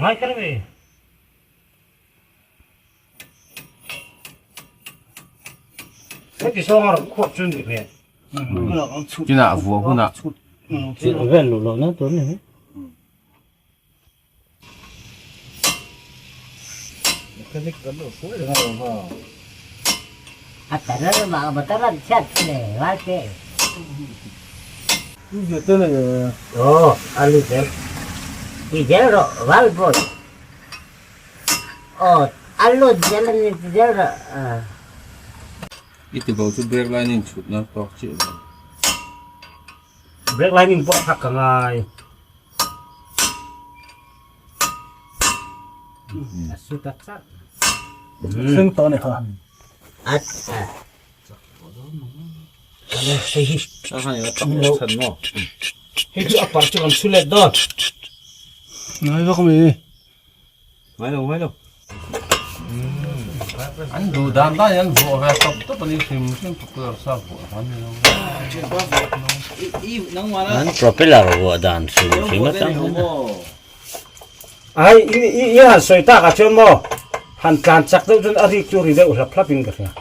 ngai kher mi. Heti sawnga rawn khuap chu ni hmel. Chinah vuah hunah. Chilh vel luh loh na tur ni mai. Mechanic kan lo hruai reng a lo ha. A tarar mah motor an chhiat le valte. Oh, ali zel. Ti zel rawh val boy. Aw, a lut zel a ni ti zel rawh. I ti bo chu brake lining chhut nan tawk chiah lo. Brake lining pawh a thak ka ngai. A su ta char. Thleng tawh a ni kha. A Hei chu a par chu kan chhu let dawn. Ngai vak mi. Ngai lo ngai lo. An duh dan dan in an vuah ve tawp tawp a ni hrim hrim popular sa vuah han ni lo. An propeller vuah dan hrim hrim atang hian. Ai i i han sawi tak ah chuan maw han tlan chak deuh chuan a rik chu ri deuh hlap hlap in ka hria.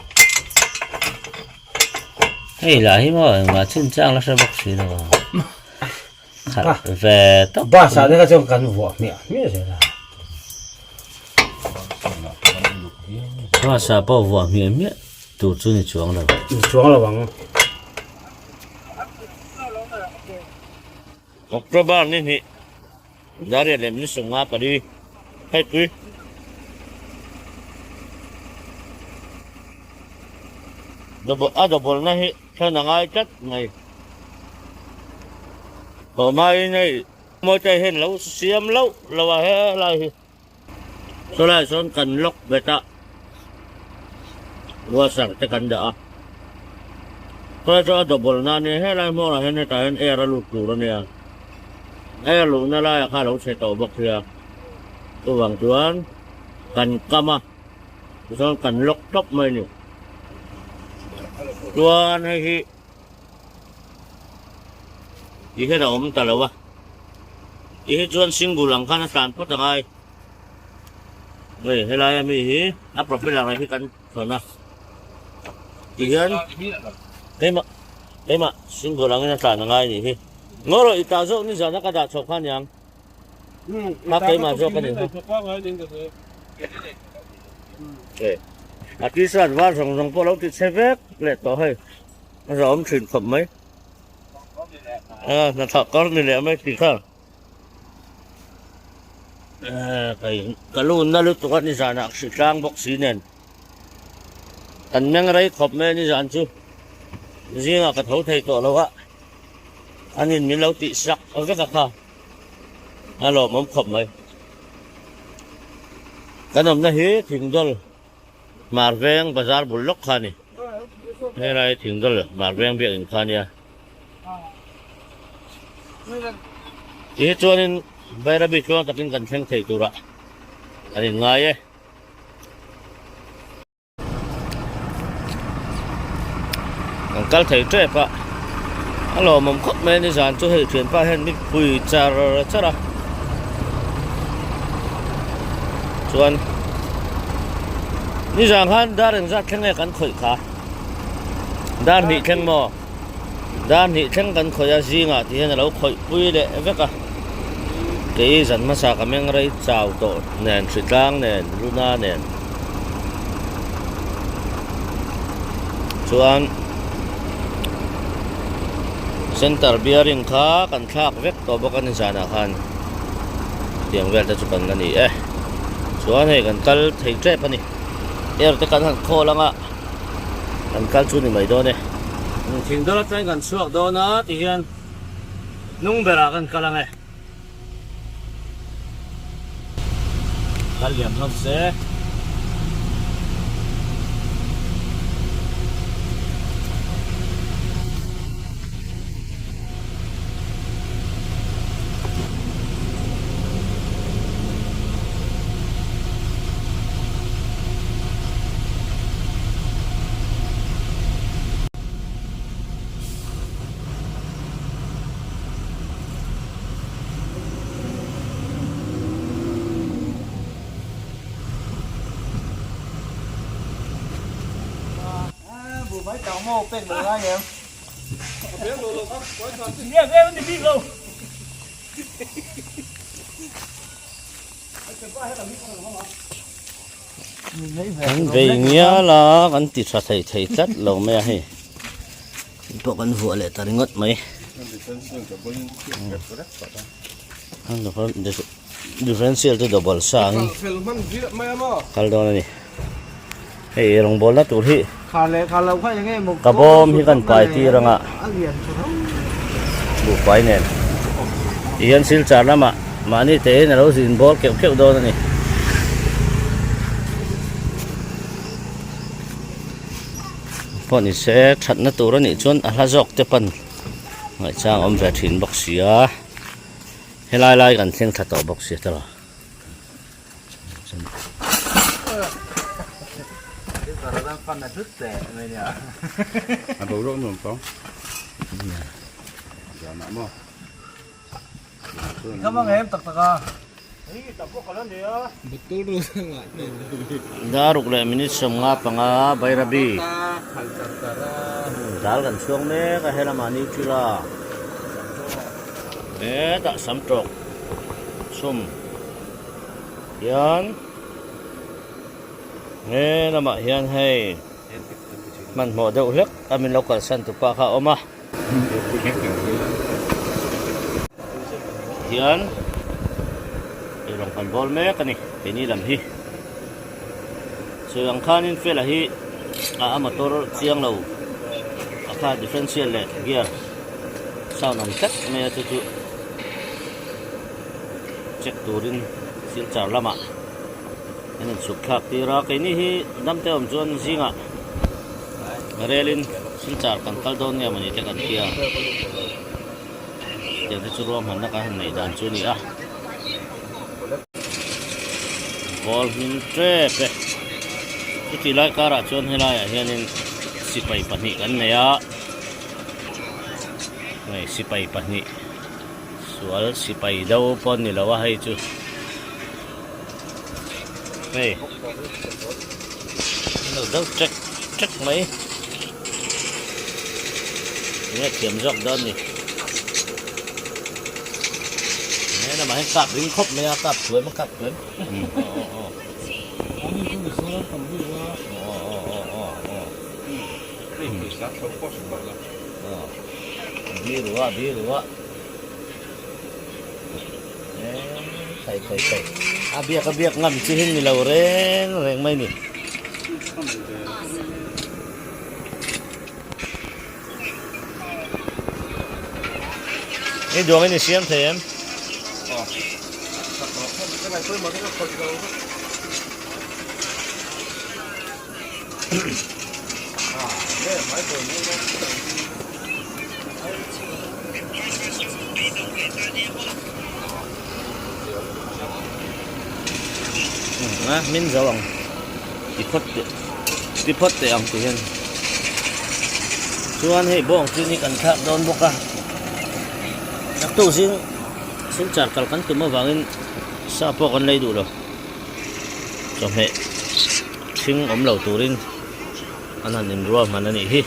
Hei lah hi maw engmah chinchang la hre bawk si lo a. Khalh ve tawp. Bus ah te kha chuan kan vuah hmiah hmiah zel a. Bus ah pawh vuah hmiah hmiah tur chu ni chuang lo. Ni chuang lo ang. October ni hnih Dariat leh min sawm nga pali hei pui. A double na hi thlen a ngai tlat mai. Haw hmain hei Mawite hian lo siam loh lo a helai hi. Chulaiah chuan kan lock bet a, washer te kan dah a. Chulai chuan a double na a nia, helai hmawrah hian hetah hian air a lut tur a nia. Air luhna laiah kha a lo chhe tawh bawk sia. Chuvang chuan kan kam a, tichuan kan lock tawp mai a ni. Chuan hei hi Ti hian a awm ta lo a, ti hi chuan single ang khan a tlan phawt a ngai. Hei helai ami hi a propeller ah hi kan thawn a, ti hian keimah keimah single angin a tlan a ngai a nih hi. Ngaw rawh i tah zawk nizan a ka dah chhuak kha aniang. A keimah zawk a ni kha. A t-shirt var zawng zawng pawh a lo ti chhe vek leh tawh hei. A zahawm thin khawp mai. A hnathawh kar ni leh mai tih kha. Ka lunna lutuk a nizanah hri tlang bawk si nen. Kan meng rei khawp mai a ni zan chu zingah ka tho thei tawh lo a, an in min lo tih sak vek a kha a lawmawm khawp mai. Kan awmna hi Thingdawl Hmar Veng bazar bul lawk kha a ni. Helai Thingdawl Hmar Veng biakinn kha a nia. Tihi chuanin Bairabi tluang takin kan thleng thei turah an inngai e. Kan kal thei tep a, a lawmawm khawp mai a ni zan chu hei thianpa hian mi phui char char a chuan nizan khan dar engzat thleng nge kan khawih kha dar hnih thleng maw dar hnih thleng kan khawih a zingah ti hian a lo khawih pui leh vek a kei zan hmasa ka meng rei chau tawh nen hritlang nen luna nen. Chuan center bearing kha kan thlak vek tawh bawk a ni zanah khan tiang vel te chu kan la ni e chuan hei kan kal thei tep a ni air te kan han khawl anga kan kal chu ni mai dawn e. Thing dawr atangin kan chhuak dawn a tihian hnung berah kan kal ang e. Kal liam hlawm se. Kan vei ngial a kan ti tha thei thei tlat lo mai a hei. Pawh kan vuah leh ta ringawt mai. Differential chu double sa ang kal dawn a ni. Hei rawngbawlna tur hi ka bawm hi kan pai tir anga buhfai nen tihian silchar lamah mahni tein a lo zin bawl keuh keuh dawn a ni. Pawh ni se thatna tur a nih chuan a hla zawk te pan ngaihchang a awm ve thin bawk si a helai lai kan thleng thla tawh bawk si a tawh A boruak nuam tawng zanah maw. Daruk leh minute 55 Bairabi dal kan chhuak mek a helamah Nutella hetah sam tawk chhum hian he lamah hian hei hmanhmawh deuh hlek a min lo kalsan tupa kha a awm a. Hian eirawng kan bawl mek a ni keini lam hi sawi ang khanin fela hi a motor chiang lo a kha differential leh gear sound ang tlat mai a chu chu check turin silchar lamah an inchhuk thlak tir a keini hi damte awm chuan zingah. Relin silchar kan kal dawn nge mawni te kan tia tiang te chu ruahmanna kan han neih dan chu a ni a ball hming tep e chuti lai karah chuan helaiah hianin sipai pahnih kan nei a hei sipai pahnih sual sipai do pawh an ni lo a hei chu. Hei an lo deuh ṭek ṭek mai enge thiam zawk dawn ni he lamah hian kap ring khawp mai a kap thuam a kap thuam aw aw aw aw aw aw biru a biru a. Khai khai khai a biak a biak ngam chi hin ni lo reng reng mai ni. I duangin i siam thei em? A min zo ang ti phawt teh ti phawt teh ang ti hian chuan hei bawng chu ni kan thlak dawn bawk a naktuk zing silchar kal kan tum avangin sa pawh kan lei duh lo chawhmeh hring awm lo turin an han inrual hman a nih hi.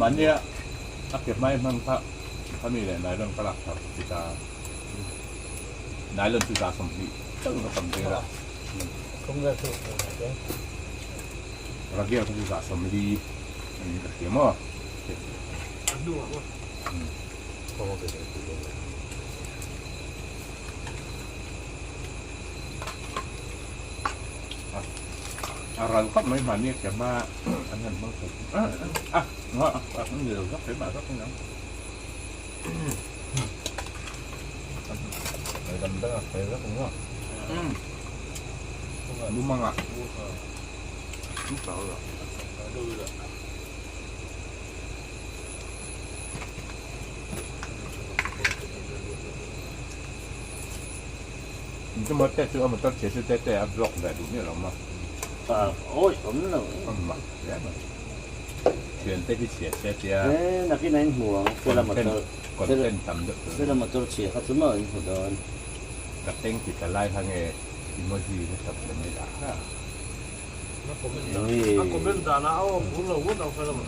Mahnia a ke hmai hman kha khami leh nylon ka lak thar ti ta nylon chu 20 chauh ka tam tir a radial kha chu 40 niin ka hria maw. A ral khawp mai mahni a kem a an han hmang thei a a a ni lo zak keimah zak in ang dam dang a fai zak ang a mumang ah Chuma te chu a motor chhe chu te te a block ve duh miah lo ma. A awi awm lo. A mak hle mai. Thian te hi chhia se tia. E nakin a inhmu ang Fela motor. Content tam deuh tur. Fela motor chhia kha chu maw inhmu dawn. Ka teng ti ta lai kha nge emoji na tam le mai dah kha.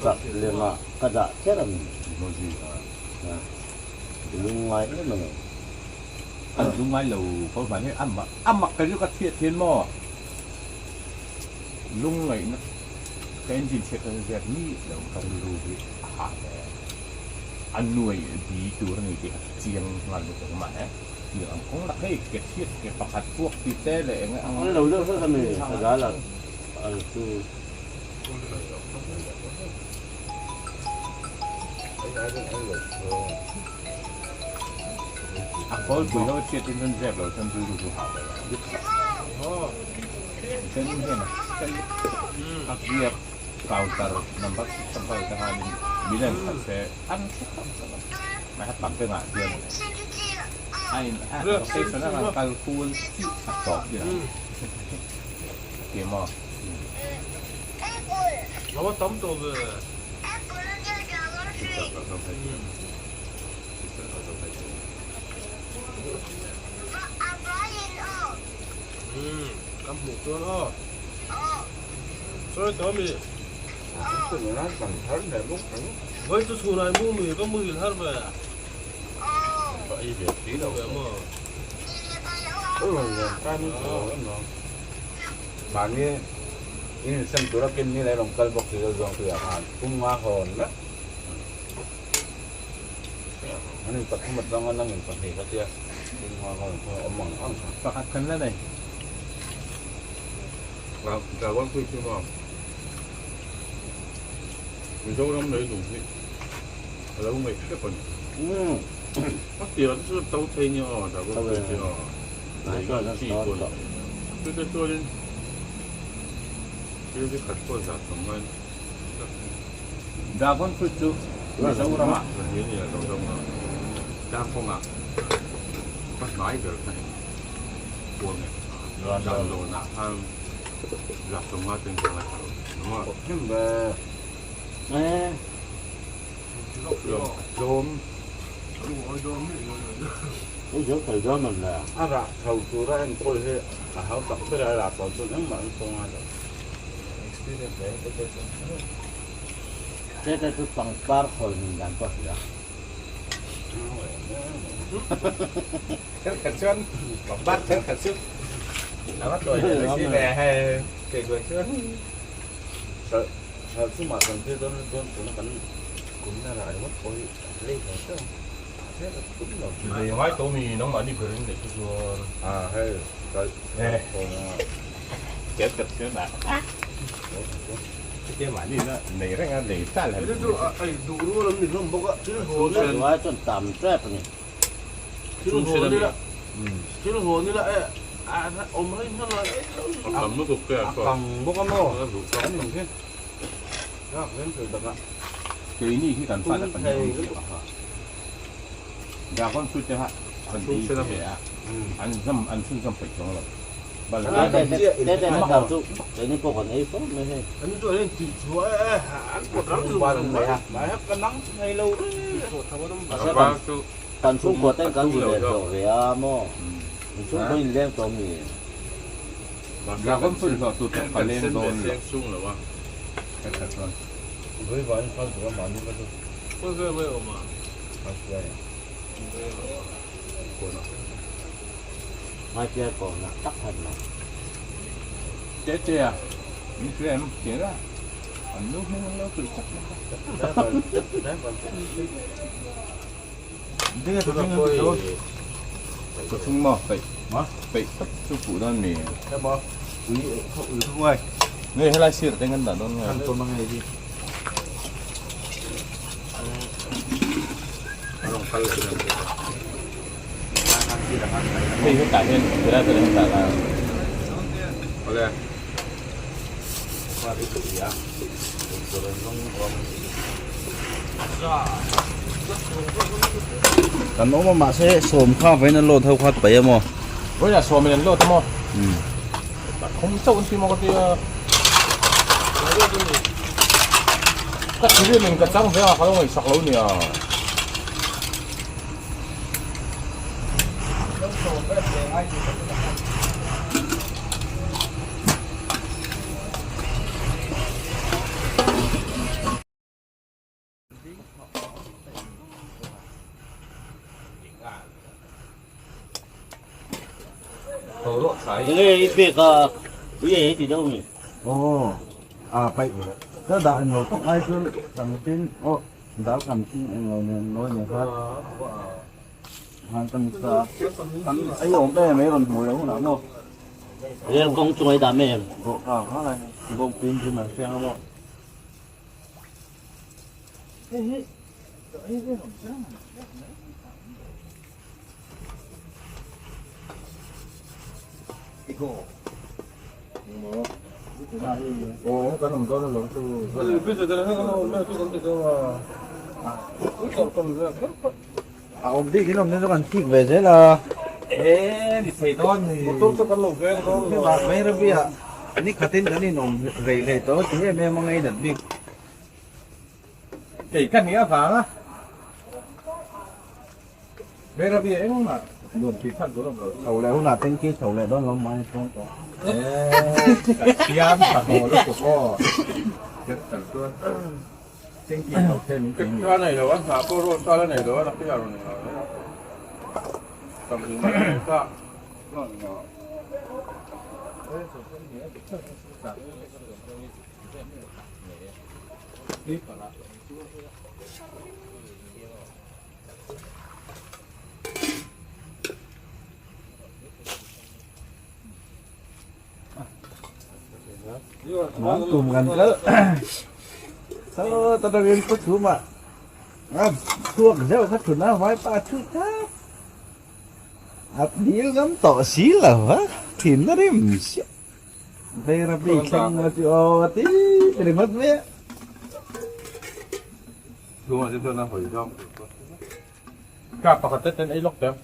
Chak lema ka dah kher a ni. Lungngai em a ni. An lungngai lo kho hman hi a mak ka chu ka chhiat hian maw lungngaihna ka engine chhiat ka ziak mi lo ka rilru hi a hah ve a nuai bi tur a ni tih ka chiang nghal lutuk mah e. Tir ang kawng lah hei ke chhiat ke pakhat puak ti te leh eng ang. An lo deuh hlek a ni ka zal a al chu. A kawl pui ho chhiat in rawn zep lo chuan rilru chu hah ve lo. Chuan in hian a gear counter number six ang kha te khanin min en khat se an hre khawp ang a. Mai tam te ngah hian a in a rotation a han kal kul a tawp hi ang ti maw. Mahni in insem tura kin ni leh rawn kal bawk si lo zawng tuiah khan pum nga hawn vek. An in pathum atanga nang in pahnih kha tia pum nga hawn kha awm ang ang kha. Pakhat kan la nei. Dragon fruit chu maw? Mizoram lei lung hi a lo ngaih hrep a ni. A tirah te chuan to thei nia aw Dragon fruit hi aw. Lei ngam chi pawh a ni thei nia. Chute chuanin kg khat pawh zat tam ngaiin Dragon fruit chu Mizoramah Tlangkawngah ka hnai ber kha eng kuang nge Damdawnah khan Zasawmnga ten ka ngaithla lo Tlawm a rah tho tura enkawl hi a hautak ber a, a rah tho chuan engmah an sawi ngai lo. Tete chu pangpar khawi min dan pawh a hria. Thenkhat chuan pangpar thenkhat chu a va tawi leh si ve hei kei buai chuan. Hralh chungah kan thil dawn dawn tuna kan kumna rah ringawt pawh hi a lei thei teuh ang. Lei ngai tawh mi nangmahni ber in neih te chuan. A hei kal Nei reng a lei tal han Tunlai chuan tam tep a ni. A tam lutuk te a chuan. Kang bawk a maw? Kan ning khi. Rak reng thei tak a. Keini hi kan fate kan awm tih a ha. Dragon fruit te kha an ei ve a, an zam an chhunzawm peih chuang lo. Bal Te te na kal chu keini pawh kan ei fo mai hei. Kan chhungkua ten kan zir ve hlawh ve a maw? Inchhungkua in leng tawh mi? Dragon fruit hlawh tur chu ka leng dawn lo. Ka tha chuan. Ngaipia kawnah tak han lo. Che che a, min hria em? Kher a, an nu hming an lo hrilh chak mai a. Ka chhung maw peih peih tak chu puh dawn mi. Nge helai sir te ngan dah dawn nge. Hei hetah hian helai ber hetah la. Awle. Kan awm a mahse sawm kha vawiin an load ho kha paih a maw? Vawiin ah sawmin an load a maw? Thum chauh an ti maw ka tia. Ka thirem in ka chang ve a ka lo ngaihsak lo nia. Enge i pek a ui ei ti deuh mi? Aw a paih ka dah englo tak ai chuan kan tin aw dal kan tin englo nen mawi nen khan han kan sa kan ei awm em mai rawn hmuh leh hunah maw. Rel kawng chunga i dah mai em? Bawk a kha lai bawk pin chu man fiang a maw. A awm bik in awm chu kan thik ve zel a. Mai Rabi ah ni khatin kan inawm rei hlei tawh ti em em a ngainat bik. Kei ka nih avang a Mai Rabi engmah nuam tih chhan tur a awm lo. Chho leh hunah tanky chho leh dawn lo mai chuang tawh. Ka thiam ka haw lutuk aw. Ka nei lo a, hnah pawh rawt ta la nei lo a, nakhi a rawn inngah mai a. Tam in mai mai ta. Nón cùng gần cỡ Sao ta đang yên có chú mà À, thuốc rau các thứ nó vái ba thứ khác À, đi ngắm tỏ xí là vá Thì nó đi mì xí Đây là bị khen mà chú ô tí Thì mất mẹ Ka pakhat te ten ei lawk teh.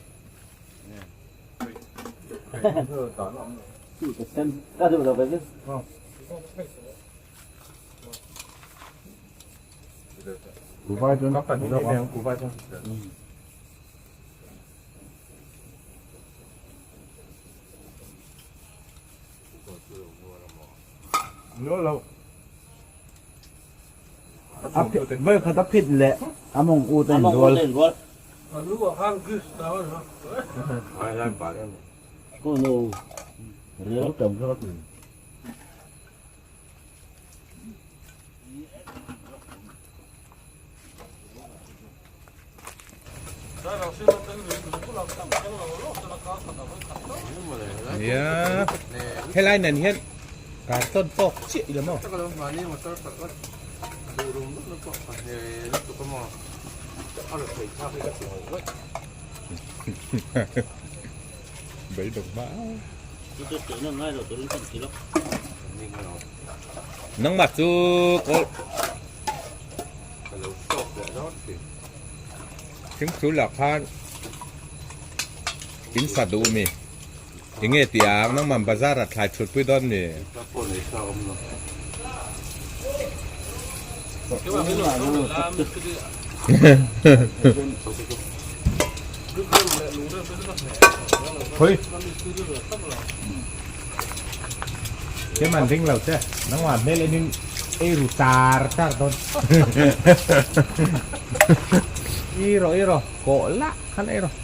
Với khát thịt lệ among u tên rual Nia helai nen hian carton tawk chiah ila maw. Beidawng hma nangmah chu kawl thingthul ah khan in sa duh mi enge tih ang nangmah bazar ah thlai thut pui dawn mi. Keman ring lo che nangmah hmel enin ei ru char char dawn i rawh i rawh kawh lah khan ei rawh.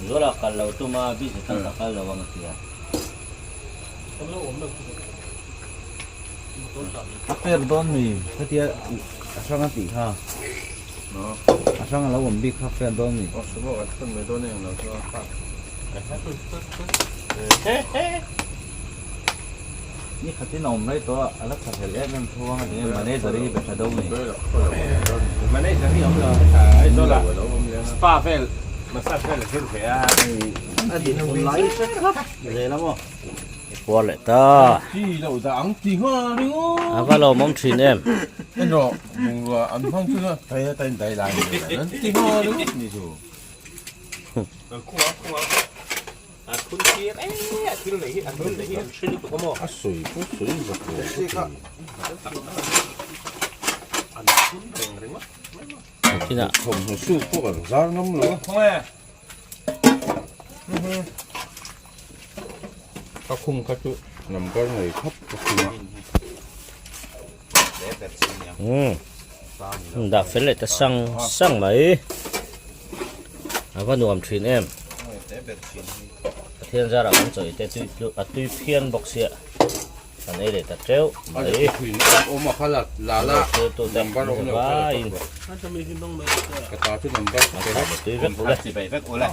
Zuala kal lo tum a busy tan ka kal lo ang a tia. A per dawn mi hetia a hrang a tih kha a hrang a lo awm bik kha a per dawn mi. Ni khatin a awm rei tawh a, a la tha hlel em em tho ang a tinge manager hi be tha deuh ni. Manager hi awm lo heta Aizawl ah spa vel massage vel a zir ve a. A din hun lai hret kha zel a maw. I puar leh ta. Chi lo dah ang ti nghal ringawt. A va lawmawm thin em. En rawh bungrua an hmang chu dai a tain dai lai an ti nghal ringawt ni chu. A sawi pawh sawi zak lo ka ti. Thawmhnaw suk pawh kan zar ngam lo a. Ka khum kha chu number nei khawp ka khum a. Umm dah fel leh ta sang sang mai a va nuam thin em Pathian zarah kan chawi te chu a tui phian bawk sia kan ei leh ta teuh mai tui vek ule.